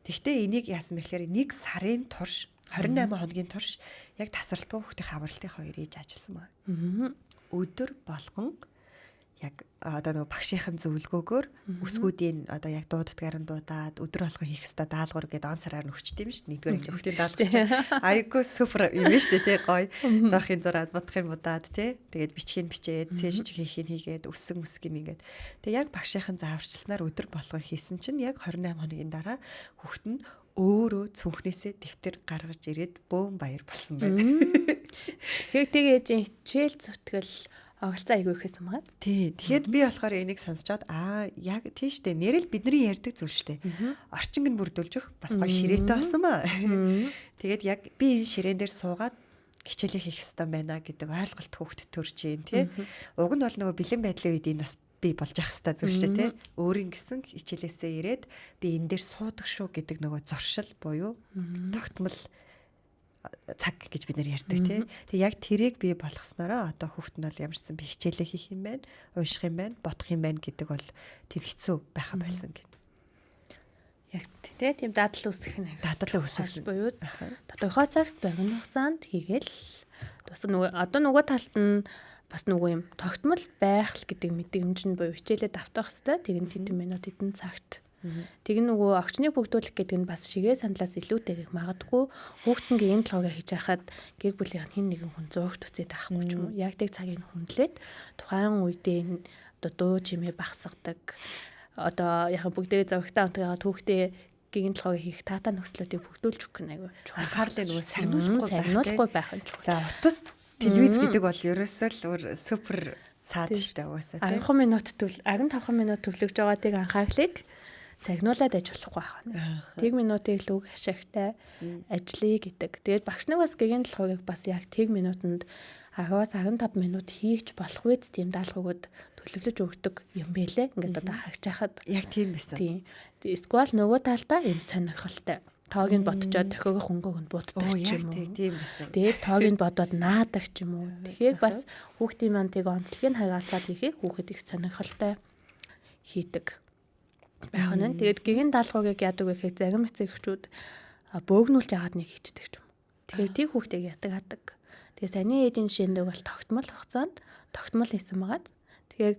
Тэгвэл энийг яасан бэ гэхээр нэг сарын турш 28 хоногийн турш яг тасралтгүй хүүхдийн амралтын хоёр ээж ажилласан байна. Өдөр болгон яг одоо нөгөө багшийнхан зөвлөгөөгөөр өсгүүдийн одоо яг дууддгаар нь дуудаад өдөр болгон хийх ёстой даалгавар гэдээ он сараар нөхчт юм шүү дээ. Нэгдүгээр анги хүүхдийн даалгавар чинь айгүй супер юм шүү дээ тий гоё. Зорхын зураад бодохын будаад тий. Тэгээд бичгийг бичээд цээж хийхийг хийгээд өссөн өсгийг ингээд. Тэгээд яг багшийнхан зааварчилснаар өдөр болгон хийсэн чинь яг 28 хоногийн дараа хүүхд нь өөрөө цүнхнээсээ дэвтэр гаргаж ирээд бөөн баяр болсон байна. Тэгэхээр тэг ээжийн хичээл зүтгэл оголцоо айгүй ихээс хамгаад. Тий. Тэгэхээр би болохоор энийг сонсчоод аа яг тийм штэ. Нэрэл бидний ярьдаг зүйл штэ. Орчинг нь бүрдүүлж өгөх бас гоё ширээтэй болсон маа. Тэгээд яг би энэ ширээн дээр суугаад хичээлээ хийх ёстой байна гэдэг ойлголт хүүхдэд төрж гин тий. Уг нь бол нөгөө бэлэн байдлын үед энэ бас би болж ах ёстой зүйл штэ тий. Өөрийн гэсэн хичээлээсээ ирээд би энэ дээр суудаг шүү гэдэг нөгөө зуршил буюу тогтмол цаг гэж бид нэр ярьдаг тий. Тэг яг тэрийг бий болгосноороо одоо хүүхд нь бол ямарчсан би хичээлээ хийх юм байна, унших юм байна, бодох юм байна гэдэг бол тийм хэцүү байха болсон гин. Яг тий тийм дадал үүсгэх нь. Дадал үүсгэх буюу тодорхой цагт богино хугацаанд хийгээл тус нөгөө одоо нөгөө талд нь бас нөгөө юм тогтмол байх л гэдэг мэдрэмж нь буюу хичээлээ давтах хэвээр тэгэн тэдэн минут тэдэн цагт. Тэг нөгөө огчныг бүгдүүлэх гэдэг нь бас шигээ саналаас илүүтэйгэх магадгүй хүүхэд нь гигэн толгойг хийж байхад гэр бүлийн хин нэгэн хүн зөөгт үцээд авахгүй ч юм уу. Яг тэг цагийг хүндлээд тухайн үедээ одоо дуу чимээ багсгадаг. Одоо яг бүгдээ зөгтэй хамтгаа хүүхдээ гигэн толгойг хийх таатай нөхцлүүдийг бүгдүүлж өгөх нь айгүй чухал. Анхаарлыг нөгөө сарниулахгүй байх нь чухал. За утас телевиз гэдэг бол ерөөсөө л өөр супер саад штэ угаасаа тийм. 10 минут 15 минут төвлөгж байгаа тийг анхаарлыг загнуулаад аж болохгүй байна. Тэг минутыг л үг ашигтай ажиллая гэдэг. Тэгээд багш нар бас гигэн толгойг бас яг тэг минутанд 10-аас 15 минут хийгч болох үз тийм даалгаврууд төлөвлөж өгдөг юм бэлээ. Ингээд одоо харж байхад яг тийм байсан. Тийм. Эсвэл нөгөө талдаа юм сонирхолтой. Тоог нь бодцоод тохиогох өнгөг нь буддаг ч юм уу. Тийм байсан. Тэгээд тоог нь бодоод наадаг ч юм уу. Тэгэхээр бас хүүхдийн маань тийг онцлогийг хагаалцаад хийхийг хүүхэд их сонирхолтой хийдэг байх нь. Тэгээд гигэн даалгаврыг яадаг вэ гэхээр зарим эцэг эхчүүд бөөгнүүлж агаад нэг хийчдэг ч юм уу. Тэгэхээр тийг хүүхдийг ятаг хадаг. Тэгээ саяны ээжийн жишээндээ бол тогтмол хугацаанд тогтмол хийсэн байгаад. Тэгэхээр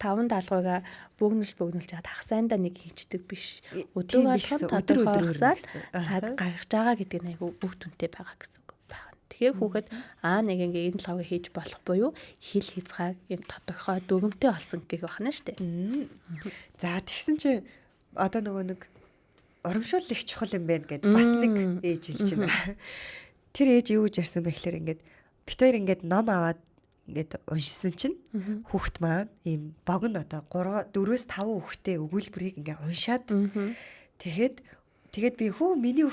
таван даалгавраа бөөгнүүлж чад хагасайндаа нэг хийчдэг биш. Өдөр болгон тодорхой хугацаанд цаг гаргаж байгаа гэдэг нь айгүй үр дүнтэй байгаа гэсэн үг байна. Тэгэхээр хүүхэд нэг ингээ энэ толгойг хийж болох буюу хил хязгаар юм тодорхой дүгэмтэй болсон гэх байна шүү дээ. За тэгсэн чи одоо нөгөө нэг урамшуул их чухал юм байна гэд бас нэг ээж хэлж байна. Тэр ээж юу гэж ярьсан бэ гэхээр ингээд бит хоёр ингээд ном аваад ингээд уншсан чинь хүүхэд маань ийм богино одоо 3 4-өөс 5 хүүхдээ өгүүлбэрийг ингээд уншаад тэгэхэд би хүү миний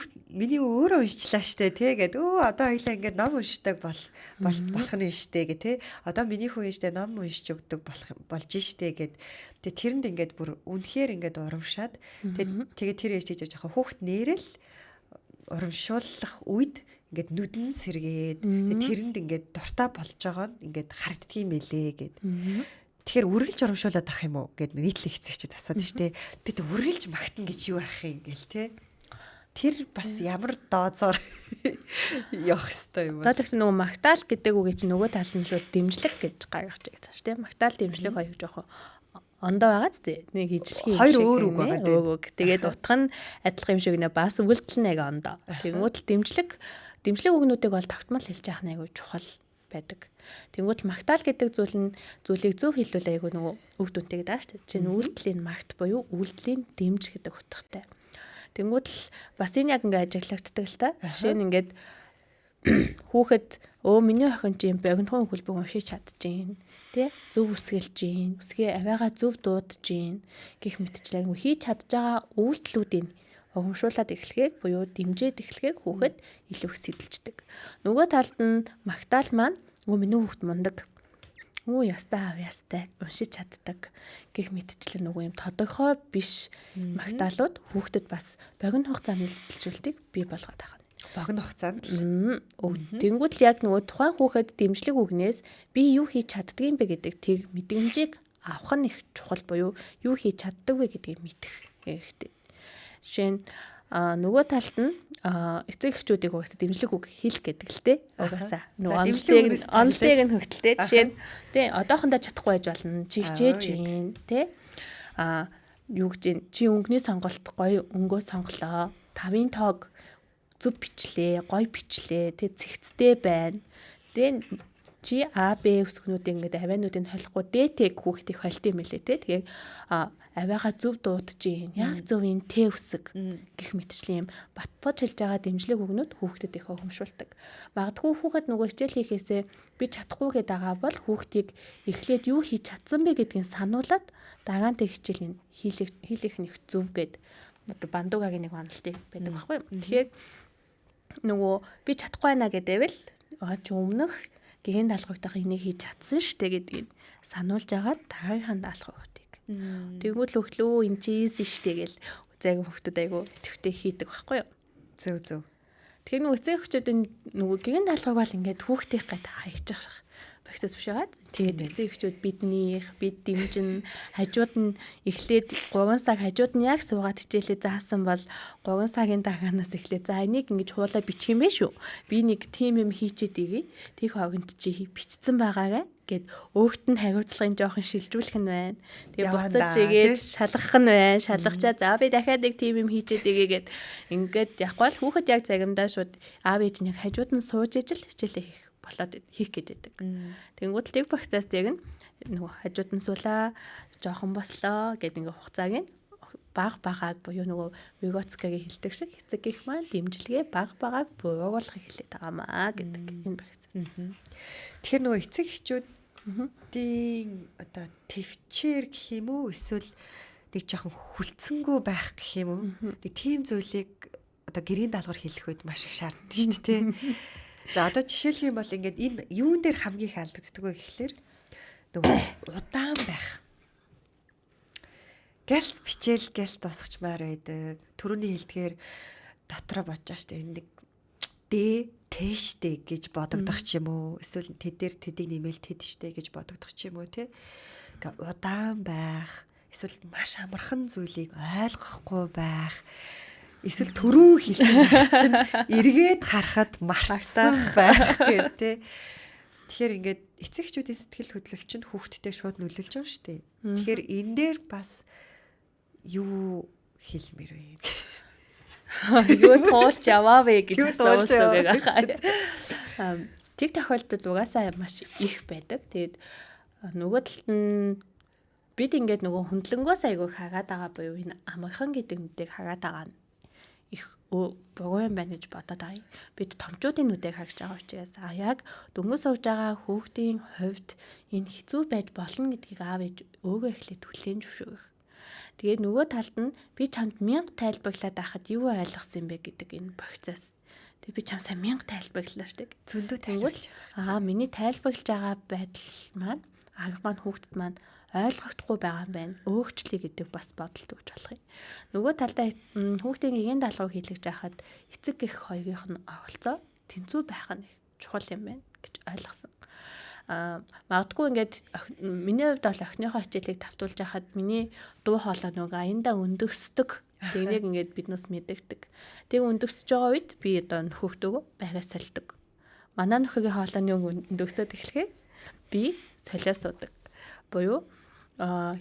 өөрөө уншчлаа штэ тий гэд өө одоо хоёлаа ингээд ном уншдаг болох нь штэ гэ тий одоо миний хүү штэ ном уншиж өгдөг болж штэ гэд тэгээ тэрэнд ингээд бүр үнэхээр ингээд урамшаад тэгээ тэр ээж тийж яхаа хүүхэд нэрэл урамшууллах үед ингээд нүдэн сэргээд тэрэнд ингээд дуртай болж байгаа нь ингээд харагддгийм байлээ гэд. Тэгэхээр үргэлж урамшуулад ах юм уу гэд нийтлэг хэцэгчүүд асууад штэ. Бид үргэлж магтана гэж юу ах юм гээл те. Тэр бас ямар дооцоор явах хэвээр юм бэ? Одоо тэгт нөгөө магтаал гэдэг үгийг чинь нөгөө тал нь шууд дэмжлэг гэж гаргаж байгаа шүү дээ. Магтаал дэмжлэг хоёр жоохон ондоо байгаа ч тий. Нэг ижлэх юм шиг. Хоёр өөр үг байгаа тий. Өөр үг. Тэгээд утга нь адилхан юм шиг нэ бас үйлдэл нь яг ондоо. Тэнгүүт л дэмжлэг үгнүүдийг бол тогтмол хэлж яах нь айгүй чухал байдаг. Тэнгүүт л магтаал гэдэг зүйл нь зүйлийг зөв хэлвэл айгүй нөгөө үр дүнтэй гэдэг ааш. Жишээ нь үйлдэлийн магт буюу үйлдэлийн дэмж гэдэг утгатай. Тэнгүүт л бас энэ яг ингээ ажиглагддаг л та. Жишээ нь ингээд хүүхэд миний охин чи юм богинохон хөлбөг уншиж чадчихээн тий зөв үсгэлж гин үсгээ авиагаа зөв дуудаж гин гих мэтчлэн хийж чадж байгаа үйлдэлүүдийг угамшуулад эхлэхийг буюу дэмжиж эхлэхийг хүүхэд илүү их сэтэлждэг. Нөгөө талд нь магтаал маань миний хүүхэд мундаг. Ястай ав ястай уншиж чаддаг гих мэтчлэн нөгөө юм тодорхой биш магтаалууд хүүхдэд бас богино хугацааны сэтэлжүүлэлтийг бий болгоод байгаа. Богино хугацаанд л. Тэнгүүд л яг нөгөө тухайн хүүхэд дэмжлэг үгнээс би юу хийж чаддгийм бэ гэдэг тэг мэдрэмжийг авах нь их чухал буюу юу хийж чаддаг вэ гэдгийг мэдэх хэрэгтэй. Жишээ нь нөгөө талд нь эцэг эхчүүдийг угаасаа дэмжлэг үг хэлэх гэдэг л те. Угаасаа нөгөө онолтыг нь хөгтөлтэй. Жишээ нь тий одоохондоо чадахгүй байж болно. Чи хичээж гин тий. Юу гэж гин чи өнгөний сонголт гоё өнгөө сонголоо. 5-ын тоог зөв бичлээ, гоё бичлээ, тэ цэгцтэй байна. Тэ чи А Б өсгнүүдийг ингээд авиануудыг холихгүй Д Т хүүхдийг холт юм лээ тэ. Тэгээ авиагаа зөв дуудаж гин. Яг зөв энэ Т үсэг гих мэтчлийн юм батлаж хэлж байгаа дэмжлэг үгнүүд хүүхдэд их хөгмшүүлдэг. Магадгүй хүүхэд нөгөө хичээл хийхээсээ би чадахгүй гэдэг байгаа бол хүүхдийг эхлээд юу хийж чадсан бэ гэдгийг сануулад дагаан тэг хичээлийн хийлэх нь их зөв гэд бандугагийн нэг онолтыг байдаг байхгүй юу. Тэгэхээр нөгөө би чадахгүй байна гэдээвэл чи өмнөх гигэн даалгавртайгаа энийг хийж чадсан штэ гэдгийг сануулж агаад дараагийнхаа даалгаврыг. Тэгвэл өглөө энэ чийсэн штэ гэл зайг хөвгтүүд айгу төвтэй хийдэг байхгүй юу? Зөв зөв. Тэгэхээр нөгөө эцэг эхчүүдийн нөгөө гигэн даалгаврыг бол ингээд хүүхдийнх гээд хайчих процесс биш байгаа. Тэгээд эцэг эхчүүд биднийх бид дэмжин, хажууд нь эхлээд 3 цаг хажууд нь яг суугаад хичээлээ заасан бол 3 цагийн дагаанаас эхлээд за энийг ингэж хуулаа бичих юм бэ шүү. Би нэг тим юм хийчихэд игээ. Тих хогонд чи бичсэн байгаагаа гэд өөхт нь хариуцлагын жоохон шилжүүлэх нь байна. Тэгээ буцаж игээд шалгах нь байна. Шалгачаа за би дахиад нэг тим юм хийчихэд игээ гэд ингээд явахгүй л хүүхэд яг загимдаа шууд аав ээж нь яг хажууд нь сууж ижил хичээлээ хийх болоод хийх гээд байдаг. Тэнгүүд л тэг процесс яг нь нөгөө хажууд нь суулаа, жоохон бослоо гэд ингээ хугацааг нь баг багааг буюу нөгөө Выготскагийн хэлдэг шиг эцэг гих маань дэмжлэгээ баг багааг бууруулах эхлэх байгаа маа гэдэг энэ процесс. Тэгэхээр нөгөө эцэг эхчүүдийн одоо төвчээр гэх юм уу, эсвэл нэг жоохон хүлцэнгүү байх гэх юм уу? Нэг тийм зүйлийг одоо гэрийн даалгавар хийх үед маш их шаарддаг шүү дээ, тий. За одоо жишээлх юм бол ингээд энэ юун дээр хамгийн их алдагддаг вэ гэхлээр нөгөө удаан байх. Гяс бичээл гяс дуусгачмаар байдаг. Төрөний хэлдгээр дотроо бодож байгаа шүү дээ. Энэ нэг Д Т штэ гэж бодогдох ч юм уу? Эсвэл тэд дээр тэдийг нэмэл тэд штэ гэж бодогдох ч юм уу, тий. Ингээ удаан байх, эсвэл маш амархан зүйлийг ойлгохгүй байх, эсвэл түрүү хэлсэн чинь эргээд харахад мартсан байх гэх тий. Тэгэхээр ингээд эцэг эхчүүдийн сэтгэл хөдлөл чинь хүүхдтэй шууд нөлөөлж байгаа шүү дээ. Тэгэхээр энэ дээр бас юу хэлмээр вэ? Юу туулж яваа вэ гэж асуувал зүгийг аа. Тэг тохиолдолд угаасаа маш их байдаг. Тэгээд нөгөө талд нь бид ингээд нөгөө хүндлэнгөөс айгүй хагаад байгаа буюу энэ амархан гэдэг нүдийг хагаад байгаа нь их буруу юм байна гэж бодоод байгаа юм. Бид томчуудын нүдийг харж байгаа учраас а яг дөнгөж сууж байгаа хүүхдийн хувьд энэ хэцүү байж болно гэдгийг аав ээж өөрөө эхлээд хүлээн зөвшөөрөх. Тэгээд нөгөө талд нь би чамд 1000 тайлбарлаад байхад юу ойлгосон юм бэ гэдэг энэ процесс. Тэгээд би чам сайн 1000 тайлбарлаа штэ. Зөндөө тайлбарлаж. Аа миний тайлбарлаж байгаа байдал маань арга маань хүүхдэд маань ойлгохдохгүй байгаа юм байна. Өөгчлөе гэдэг бас бодолт өгч болох юм. Нөгөө талдаа хүүхдийн гэгээн даалгавар хийлгэж байхад эцэг гэх хоёрынх нь оролцоо тэнцүү байх нь чухал юм байна гэж ойлгосон. Магадгүй ингээд миний хувьд бол охиныхоо хичээлийг давтуулж байхад миний дуу хоолой нөгөө аяндаа өндөгсдөг. Тэнийг ингээд биднээс мэдэгдэг. Тэг өндөгсөж байгаа үед би одоо нөхөختөөгөө байгаас солидог. Манай нөхөгийн хоолойны өндөгсөд эхлэхээр би солио суудаг. Буюу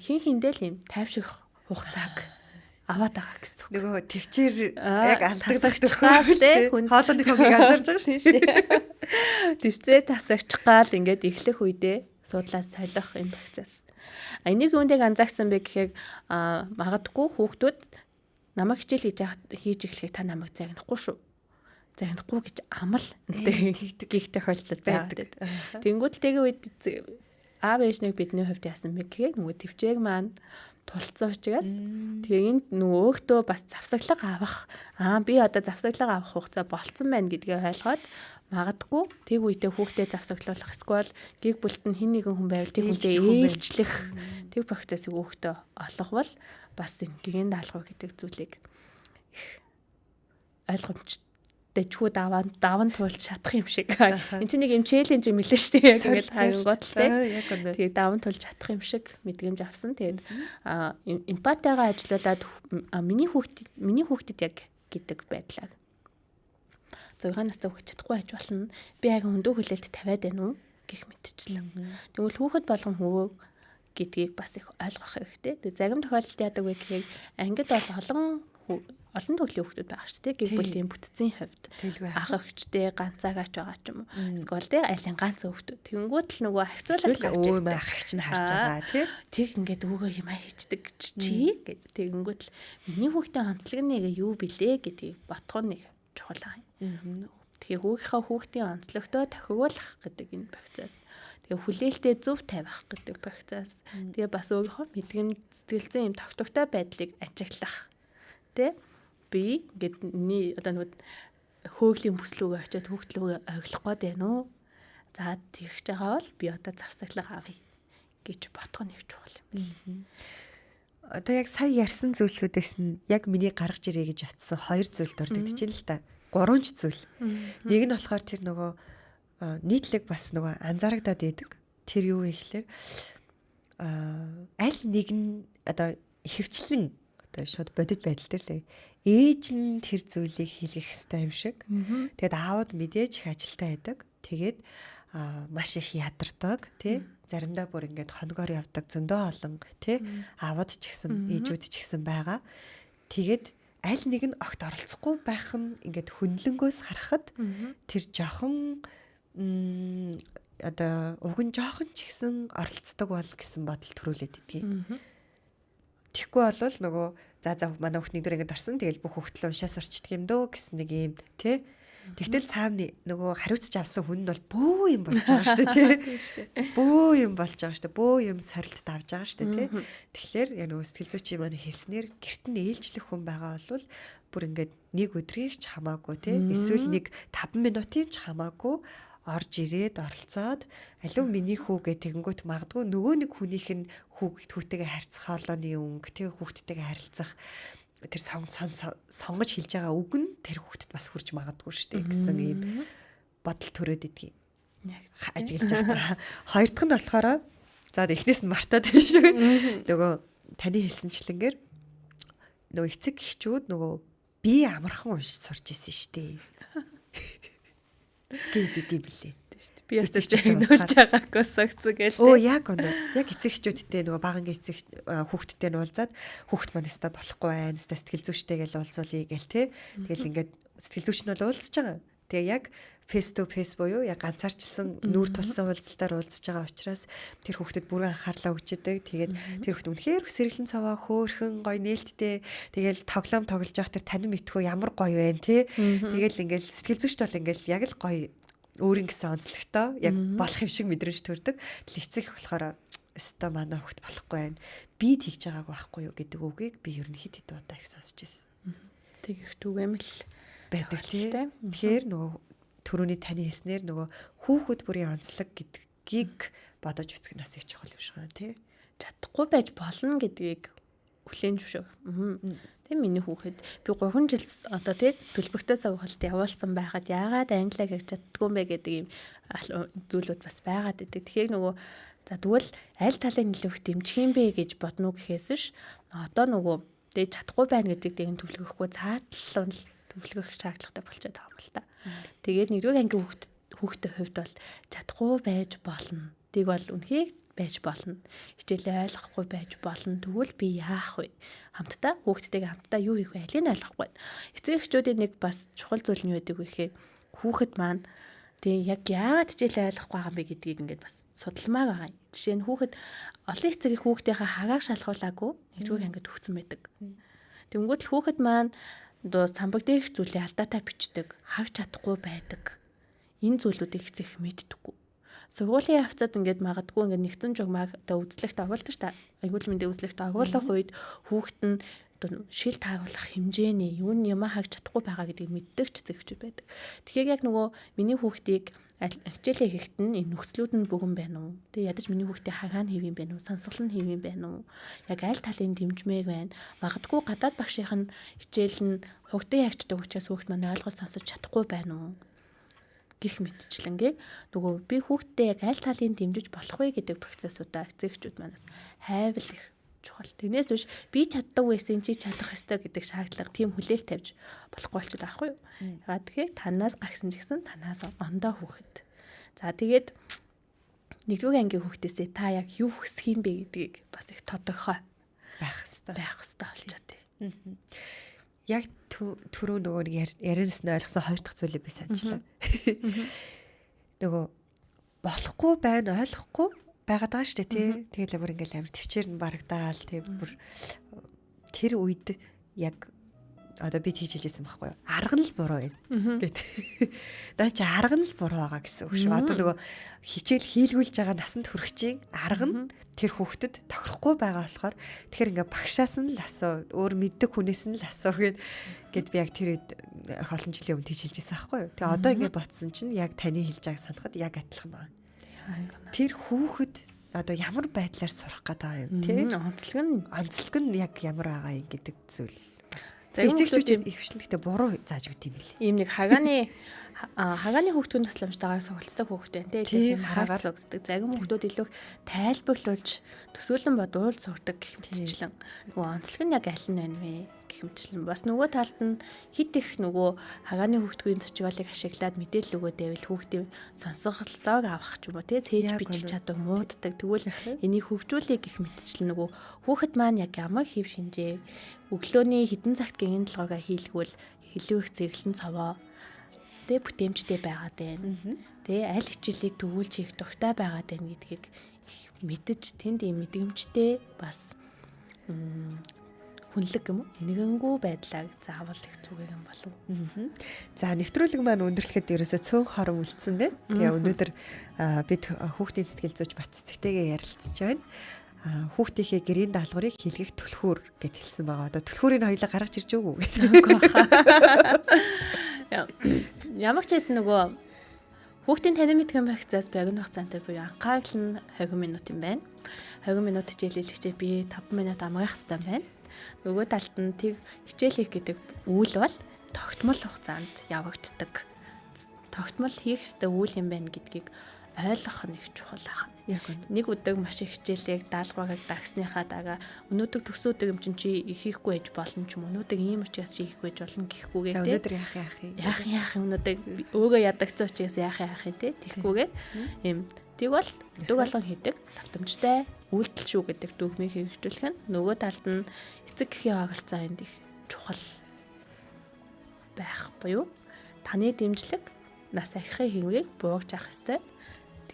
хин хиндээ л юм тайвширх хугацааг аваад байгаа гэсэн үг. Нөгөө төвчээр яг алдагдах гал те хүн хоолойны хөвгийг анзаарч байгаа шин шин. Төвчээ тасагч гал ингээд эхлэх үедээ суудлаа солих энэ процесс. Энийг юундыг анзаарсан бэ гэхээр магадгүй хүүхдүүд намайг хичээл хийж эхлэхийг та намайг загнахгүй шүү. Загнахгүй гэж амал тэгдэг гих тохиолдол байдаг. Тэнгүүд л тэгээ үед аав ээж нэг бидний хувьд яасан бэ гэхээр нөгөө төвчээг маань тулцсан учраас тэгээ энд нөгөө өөхтөө бас завсаглага авах, би одоо завсаглага авах хугацаа болцсон байна гэдгээ ойлгоод магадгүй тэг үедээ хүүхдээ завсаглуулах эсвэл гиг бүлт нь хин нэгэн хүн байвал тэг хүнтэй ээлжлэх тэг процессыг өөхтөө олговол бас энэ гигэн даалгавар гэдэг зүйлийг их ойлгомжтой дэжхүү даван туулж чадах юм шиг. Энд чинь нэг юм челленж юм лээ шүү дээ. Яг ингээд харангуут л те. Тэгээ даван туулж чадах юм шиг мэдрэмж авсан. Тэгээд эмпатигаа ажилуулад миний хүүхдэд яг гэдэг байдлаар 6 настай хүүхд чадахгүй байж болно. Би яг өндөр хүлээлт тавиад байна уу гэх мэтчлэн. Тэгвэл хүүхэд болгон хөвөө гэдгийг бас их ойлгох хэрэгтэй. Тэгээ зарим тохиолдолд яадаг вэ гэхээр ангид бол олон төрлийн хүүхдүүд байгаа шүү дээ. Гэр бүлийн бүтцийн хувьд ах эгчтэй ганцаагаач байгаа ч юм уу. Эсвэл тэ айлын ганц хүүхдүүд. Тэнгүүд л нөгөө харьцуулалт гарч ирдэг. Ах эгч нь харж байгаа тий. Тэг ингээд өгөө юм хийчдэг чи гэд. Тэнгүүд л миний хүүхдийн онцлог нь юу билээ гэдгийг бодох нь нэг чухал юм. Тэгэхээр хүүхийнхээ хүүхдийн онцлогтой тохируулах гэдэг энэ процесс. Тэгээ хүлээлтээ зөв тавих гэдэг процесс. Тэгээ бас өөрийнхөө мэдрэмж сэтгэл зүйн юм тогтвортой байдлыг ажиглах. Тэ? Би ингээд миний одоо нөгөө хөөглийн бүслүүгээ очиод хүүхдлүүгээ ойлгох гээд байна уу? За тэгж байгаа бол би одоо завсаглага авъя гэж бодох нь их чухал юм байна. Одоо яг сая ярьсан зүйлсүүдээс нь яг миний гаргаж ирээ гэж утсан хоёр зүйл дурддагч юм л та. Гурван ч зүйл. Нэг нь болохоор тэр нөгөө Нийтлэг бас нөгөө анзаарагдаад идэг. Тэр юу вэ гэхээр аль нэг нь одоо ихэвчлэн одоо шууд бодит байдал дээр л ээж нь тэр зүйлийг хийлгэх ёстой юм шиг. Тэгээд аауд мэдээж их ажилтай байдаг. Тэгээд маш их ядардаг, тий. Заримдаа бүр ингээд хоногоор явдаг зөндөө олон, тий. Аавууд ч гэсэн, ээжүүд ч гэсэн байгаа. Тэгээд аль нэг нь огт оролцохгүй байх нь ингээд хөндлөнгөөс харахад тэр жохон одоо уг нь жоохон ч гэсэн оролцдог бол гэсэн бодол төрүүлээд идэгий. Тэгэхгүй бол нөгөө за манай хүүхд нэгдүгээр ангид орсон, тэгэл бүх хүүхд л уншаа сурчдаг юм дөө гэсэн нэг юм, тий. Тэгтэл цаана нөгөө хариуцж авсан хүн нь бол бөө юм болж байгаа шүү дээ, тий. Бөө юм болж байгаа шүү дээ. Бөө юм сорилт давж байгаа шүү дээ, тий. Тэгэхээр яг нөгөө сэтгэл зүйчийн маань хэлснээр гэрт нь ээлжлэх хүн байгаа бол бүр ингээд нэг өдрийг ч хамаагүй, тий. Эсвэл нэг 5 минутыг ч хамаагүй орж ирээд оролцоод, алив миний хүү гэх тэгэнгүүт магадгүй нөгөө нэг хүнийх нь хүүтэйгээ харьцах хоолойны өнгө, тий, хүүхдтэйгээ харилцах тэр сонгож хэлж байгаа үг нь тэр хүүхдэд бас хүрч магадгүй шүү дээ гэсэн ийм бодол төрөөд идэгий. Ажиглаж байгаа. Хоёр дахь нь болохоор за эхнээс нь мартаад байна шүү. Нөгөө таны хэлсэнчлэнгээр нөгөө эцэг эхчүүд нөгөө би амархан уншиж сурч исэн шүү дээ гэдэг юм билээ. Би ястаж нөлж байгаагүй согцсон гээл. Өө, яг өнөө. Яг эцэг эхчүүдтэй нөгөө багангийн эцэг хүүхдтэй нь уулзаад, хүүхд маань өстой болохгүй байна. Өстой сэтгэл зүйчтэй гэж уулзуулъя гээл те. Тэгэл ингээд сэтгэл зүйч нь бол уулзж байгаа. Тэгээ яг face to face буюу яг ганцаарчилсан нүүр тулсан уулзалтаар уулзж байгаа учраас тэр хүүхдэд бүрэн анхаарлаа өгч идэг. Тэгээд тэр хүүхд үнэхээр сэргэлэн цаваа, хөөхөн, гоё, нээлттэй. Тэгэл тоглоом тоглож явах тэр танин мэдхүү ямар гоё байна те. Тэгэл ингээл сэтгэл зүйчд бол ингээл яг л гоё өөрийн гэсэн онцлогтой яг болох юм шиг мэдрэмж төрдөг. Тэгэл эцэг болохоор өстой манай хүүхд болохгүй байна. Би тэгж байгааг байхгүй юу гэдэг үгийг би ер нь хэд хэд удаа их сонсч ирсэн. Тэг их түгээмэл байдаг тий. Тэгэхээр нөгөө түрүүний таны хэлснээр нөгөө хүүхэд бүрийн онцлог гэдгийг бодож үзэх нь бас их чухал юм шиг байна тий. Чадахгүй байж болно гэдгийг хүлээн зөвшөөр. Тэг миний хүүхэд би 3 жил одоо тий төлбөртэй сургалт явуулсан байхад яагаад англиар гэж чаддгүй юм бэ гэдэг ийм зүйлүүд бас байгаад идэг. Тэгэхээр нөгөө за тэгвэл аль талын нөлөөх дэмжих юм бэ гэж бодно гэхээс ш одоо нөгөө тэг чадахгүй байна гэдэг дийг төвлөрөхгүй цаатлал төвлөрөх шаардлагатай болчиход байгаа юм л та. Тэгээд нэгдүгээр ангийн хүүхдээ хувьд бол чадахгүй байж болно. Тийг бол үнхийг байж болно. Хичээлээ ойлгохгүй байж болно. Тэгвэл би яах вэ? Хамтдаа хүүхдтэйгээ хамтдаа юу хийх вэ? Алийг нь ойлгохгүй. Эцэг эхчүүдийн нэг бас чухал зүйл нь юу гэдэг вэ гэхээр хүүхэд маань тэгээ яг яагаад хичээлээ ойлгохгүй байгаа юм бэ гэдгийг ингээд бас судалмаар байгаа юм. Жишээ нь хүүхэд олон эцэг их хүүхдийнхээ хагааг шалгуулаагүй нэгдүгээр ангид өгсөн байдаг. Тэнгүүт л хүүхэд маань дуу самбаг дээрх зүйлээ алдаатай бичдэг, хаг чадахгүй байдаг. Энэ зүйлүүдийг эцэг их мэддэггүй. Сургуулийн явцад ингээд магадгүй ингээд нэгдсэн жугмааг одоо үзлэгт агуулдаг ш та. Аюул мэндийн үзлэгт агуулах үед хүүхэд нь одоо шил таагуулах хэмжээний юу нь юм хаг чадахгүй байгаа гэдгийг мэддэг ч эцэг эхчүүд байдаг. Тэгэхээр яг нөгөө миний хүүхдийг хичээлээ хийхэд нь энэ нөхцлүүд нь бүрэн байна уу? Тэгээ ядаж миний хүүхдийн хагаа нь хэв юм байна уу? Сонсгол нь хэв юм байна уу? Яг аль талын дэмжмэг байна? Магадгүй гадаад багшийнх нь хичээл нь хугтын ягчдаг учраас хүүхд маань ойлгож сонсож чадахгүй байна уу? Гих мэтчлэнгээ нөгөө би хүүхдтэй яг аль талын дэмжиж болох вэ гэдэг процессуудаа эцэг эхчүүд манаас хайвал их чухал. Тэрнээс биш би чаддаг байсан чи чадах ёстой гэдэг шаардлага, тийм хүлээлт тавьж болохгүй болчиход байхгүй юу? Ягаад тэгэхээр танаас гагсан ч гэсэн танаас ондоо хүүхэд. За тэгээд нэгдүгээр ангийн хүүхдээсээ та яг юу хүсэх юм бэ гэдгийг бас их тодорхой байх ёстой. Байх ёстой болчиход тий. Яг түрүү нөгөө нэг ярианаас нь ойлгосон хоёр дахь зүйлийг би санчлаа. Нөгөө болохгүй байна, ойлгохгүй байгаад байгаа шүү дээ, тий. Тэгэл бүр ингээл амар төвчээр нь барагдаал тий, бүр тэр үед яг одоо би тэгж хэлжсэн байхгүй юу? Арга нь л буруу юм гэт. Наа чи арга нь л буруу байгаа гэсэн үг шүү. Одоо нөгөө хичээл хийлгүүлж байгаа насанд хүрэхчийн арга нь тэр хүүхдэд тохирохгүй байгаа болохоор тэгэхээр ингээ багшаас нь л асуу, өөр мэддэг хүнээс нь л асуу гэд гэд би яг тэр үед олон жилийн өмнө тэгж хэлжсэн байхгүй юу? Тэгээ одоо ингээ ботсон чинь яг таны хэлж байгааг санахад яг адилхан байна. Тэр хүүхэд одоо ямар байдлаар сурах гээд байгаа юм, тий? Онцлог нь онцлог нь яг ямар байгаа юм гэдэг зүйл бас. Эцэгчүүд ихвчлэн буруу зааж өгд юм билээ. Ийм нэг хагааны хагааны хүүхдийн тусламжтайгаар суралцдаг хүүхэд байна те. Илүү хараагаар суралцдаг. Зарим хүүхдүүд илүү тайлбарлуулж төсөөлөн бодуул сурдаг гэх мэтчлэн. Нөгөө онцлог нь яг аль нь байна вэ гэх мэтчлэн. Бас нөгөө талд нь хит их нөгөө хагааны хүүхдийн зочиголыг ашиглаад мэдээлэл өгөөд байвал хүүхдийн сонсголоог авах ч юм уу те. Цээж бичих чадвар мууддаг. Тэгвэл энийг хөгжүүлэе гэх мэтчлэн нөгөө хүүхэд маань яг ямар хэв шинжээ өглөөний хэдэн цагт гинэн толгойгоо хийлгүүл илүү их зэрэглэн цовоо тэ бүтээмжтэй байгаад байна. Тэ аль хичээлийг төвүүлж хийх дуртай байгаад байна гэдгийг их мэдэж тэнд ийм мэдрэмжтэй бас хүнлэг юм уу? Энэгэнгүү байдлааг заавал их зүгээр юм болов. За нэвтрүүлэг маань өндөрлөхөд ерөөсөө цөөн хорон үлдсэн байна. Тэгээ өнөөдөр бид хүүхдийн сэтгэл зүйч Бат цэцэгтэйгээ ярилцж байна. Хүүхдийнхээ гэрийн даалгаврыг хийлгэх түлхүүр гэд хэлсэн байгаа. Одоо түлхүүрийг хоёлаа гаргаж ирж өгөө гэх. Ямар ч байсан нөгөө хүүхдийн танин мэдгэн багцаас богино хугацаантай буюу анхаарал нь 20 минут юм байна. 20 минут хичээл хийлгэжээ би 5 минут амгаах хэрэгтэй байна. Нөгөө талд нь тэг хичээл хийх гэдэг үйл бол тогтмол хугацаанд явагддаг. Тогтмол хийх ёстой үйл юм байна гэдгийг ойлгох нь их чухал байна. Яг үнэ. Нэг өдөг маш их хичээлийг даалгаврыг дагсныхаа дагаа өнөөдөр төсөөдөг юм чинь чи хийхгүй байж болно ч юм өнөөдөр ийм учраас чи хийхгүй байж болно гэхгүйгээ тий. Өнөөдөр яах яах юм. Яах яах юм өнөөдөр өөгөө ядагцсан учраас яах яах юм тий. Тэгхгүйгээ ийм тэг бол өдөг болгон хийдэг давтамжтай үйлдэл шүү гэдэг дүгмийг хэрэгжүүлэх нь нөгөө талд нь эцэг эхийн оролцоо энд их чухал байх буюу таны дэмжлэг нас ахихын хэвийг буугч авах ёстой.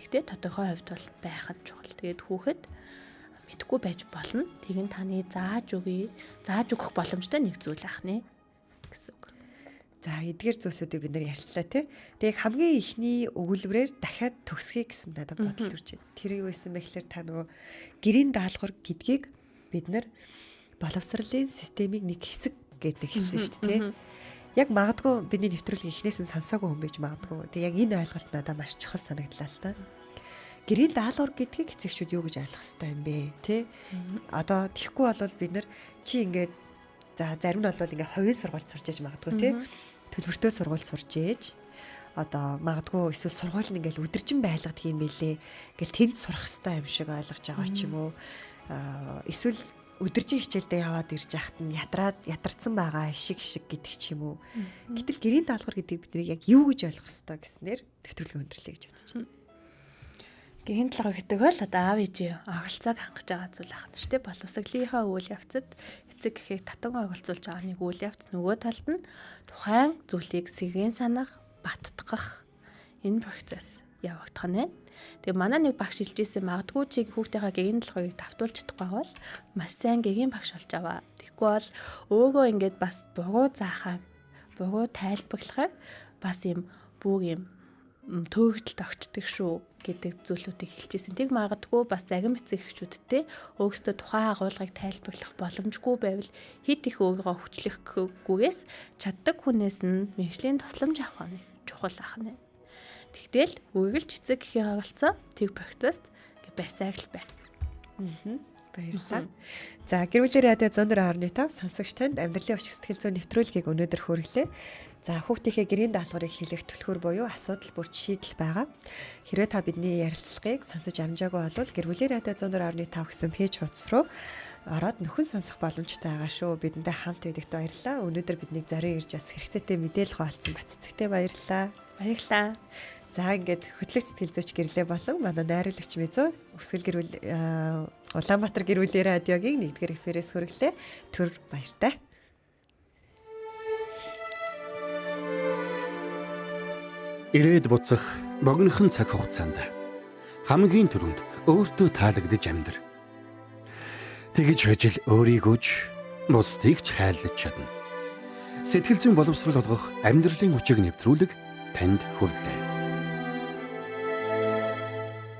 Тэгтээ тодорхой хувьд бол байх нь чухал. Тэгээд хүүхэд мэдхгүй байж болно. Тэг нь таны зааж өгье, зааж өгөх боломжтой нэг зүйл ах нэ гэсэн үг. За эдгээр зүйлсүүдийг бид нэр ярилцлаа тий. Тэгээ хамгийн ихний өгүүлбэрээр дахиад төгсгий гэсэн надад бодол төрж байна. Тэр юу байсан бэ гэхээр та нөгөө гэрийн даалгавар гэдгийг бид нар боловсролын системийг нэг хэсэг гэдэг хэлсэн шүү дээ тий. Яг магадгүй бидний нэвтрүүлгийг эхнээс нь сонсоогүй хүн байж магадгүй. Тэгээ яг энэ ойлголт надад маш чухал санагдлаа л та. Гэрийн даалгавар гэдгийг эцэгчүүд юу гэж ойлгох ёстой юм бэ тий? Одоо тэгэхгүй бол бид нар чи ингээд за зарим нь бол ингээд хувийн сургуульд сурч яж магадгүй тий. Төлбөртэй сургууль сурч ээж одоо магадгүй эсвэл сургууль нь ингээл өдөржин байлгадаг юм бэлээ. Ингээл тэнд сурах ёстой юм шиг ойлгож байгаа ч юм уу. Эсвэл өдөржин хичээлдээ яваад ирж яхад нь ятраад ятарсан байгаа ишиг ишиг гэдэг ч юм уу. Гэтэл гэрийн даалгавар гэдгийг бид яг юу гэж ойлгох ёстой гэснээр нэвтрүүлэг өндөрлөе гэж бодож байна. Гэрийн даалгавар гэдэг бол одоо аав ээжийн оролцоог хангаж байгаа зүйл ахна шүү дээ. Боловсролынхаа үйл явцад эцэг эхийг татан оролцуулж байгаа нэг үйл явц, нөгөө талд нь тухайн зүйлийг сэргээн санах, баттгах энэ процесс явагдах нь. Тэгээ манай нэг багш хэлжсэн магадгүй чи хүүхдийнхаа гэрийн даалгаврыг давтуулж чадахгүй бол маш сайн гэрийн багш болж аваа. Тэгэхгүй бол өөгөө ингээд бас буруу заахаар, буруу тайлбарлахаар бас юм бүх юм төөгдөлд огчдөг шүү гэдэг зүйлүүдийг хэлжсэн. Тэг магадгүй бас зарим эцэг эхчүүдтэй өөрсдөө тухайн агуулгыг тайлбарлах боломжгүй байвал хит их өөрийгөө хүчлэхгүйгээс чаддаг хүнээс нь мэргэжлийн тусламж авах нь чухал ахна. Тэгтэл үргэлж эцэг эхийн оролцоо тэг процесст байсаар л байна. Баярлалаа. За гэр бүлийн радио 104.5 сонсогч танд амьдралын өчиг сэтгэл зүйн нэвтрүүлгийг өнөөдөр хүргэлээ. За хүүхдийнхээ гэрийн даалгаврыг хийлгэх түлхүүр буюу асуудал бүрт шийдэл байгаа. Хэрвээ та бидний ярилцлагыг сонсож амжаагүй бол гэр бүлийн радио 104.5 гэсэн пэйж хуудас руу ороод нөхөн сонсох боломжтой байгаа шүү. Бидэнтэй хамт байдагт баярлалаа. Өнөөдөр биднийг зориун ирж бас хэрэгцээтэй мэдээлэл хуваалцсан Бат цэцэгтэй баярлалаа. Баярлалаа. За ингээд хөтлөгч сэтгэл зүйч гэрлээ болон манай найруулагч Мизүү өсгөл гэр бүл Улаанбаатар гэр бүлийн радиогийн 1-р эфирээс хүргэлээ. Түр баяртай. Ирээд буцах богинохон цаг хугацаанд хамгийн түрүүнд өөртөө таалагдж амьдр. Тэгж байж л өөрийгөө ч бусдыг ч хайрлаж чадна. Сэтгэл зүйн боловсрол олгох амьдралын хүчийг нэвтрүүлэг танд хүрэлээ.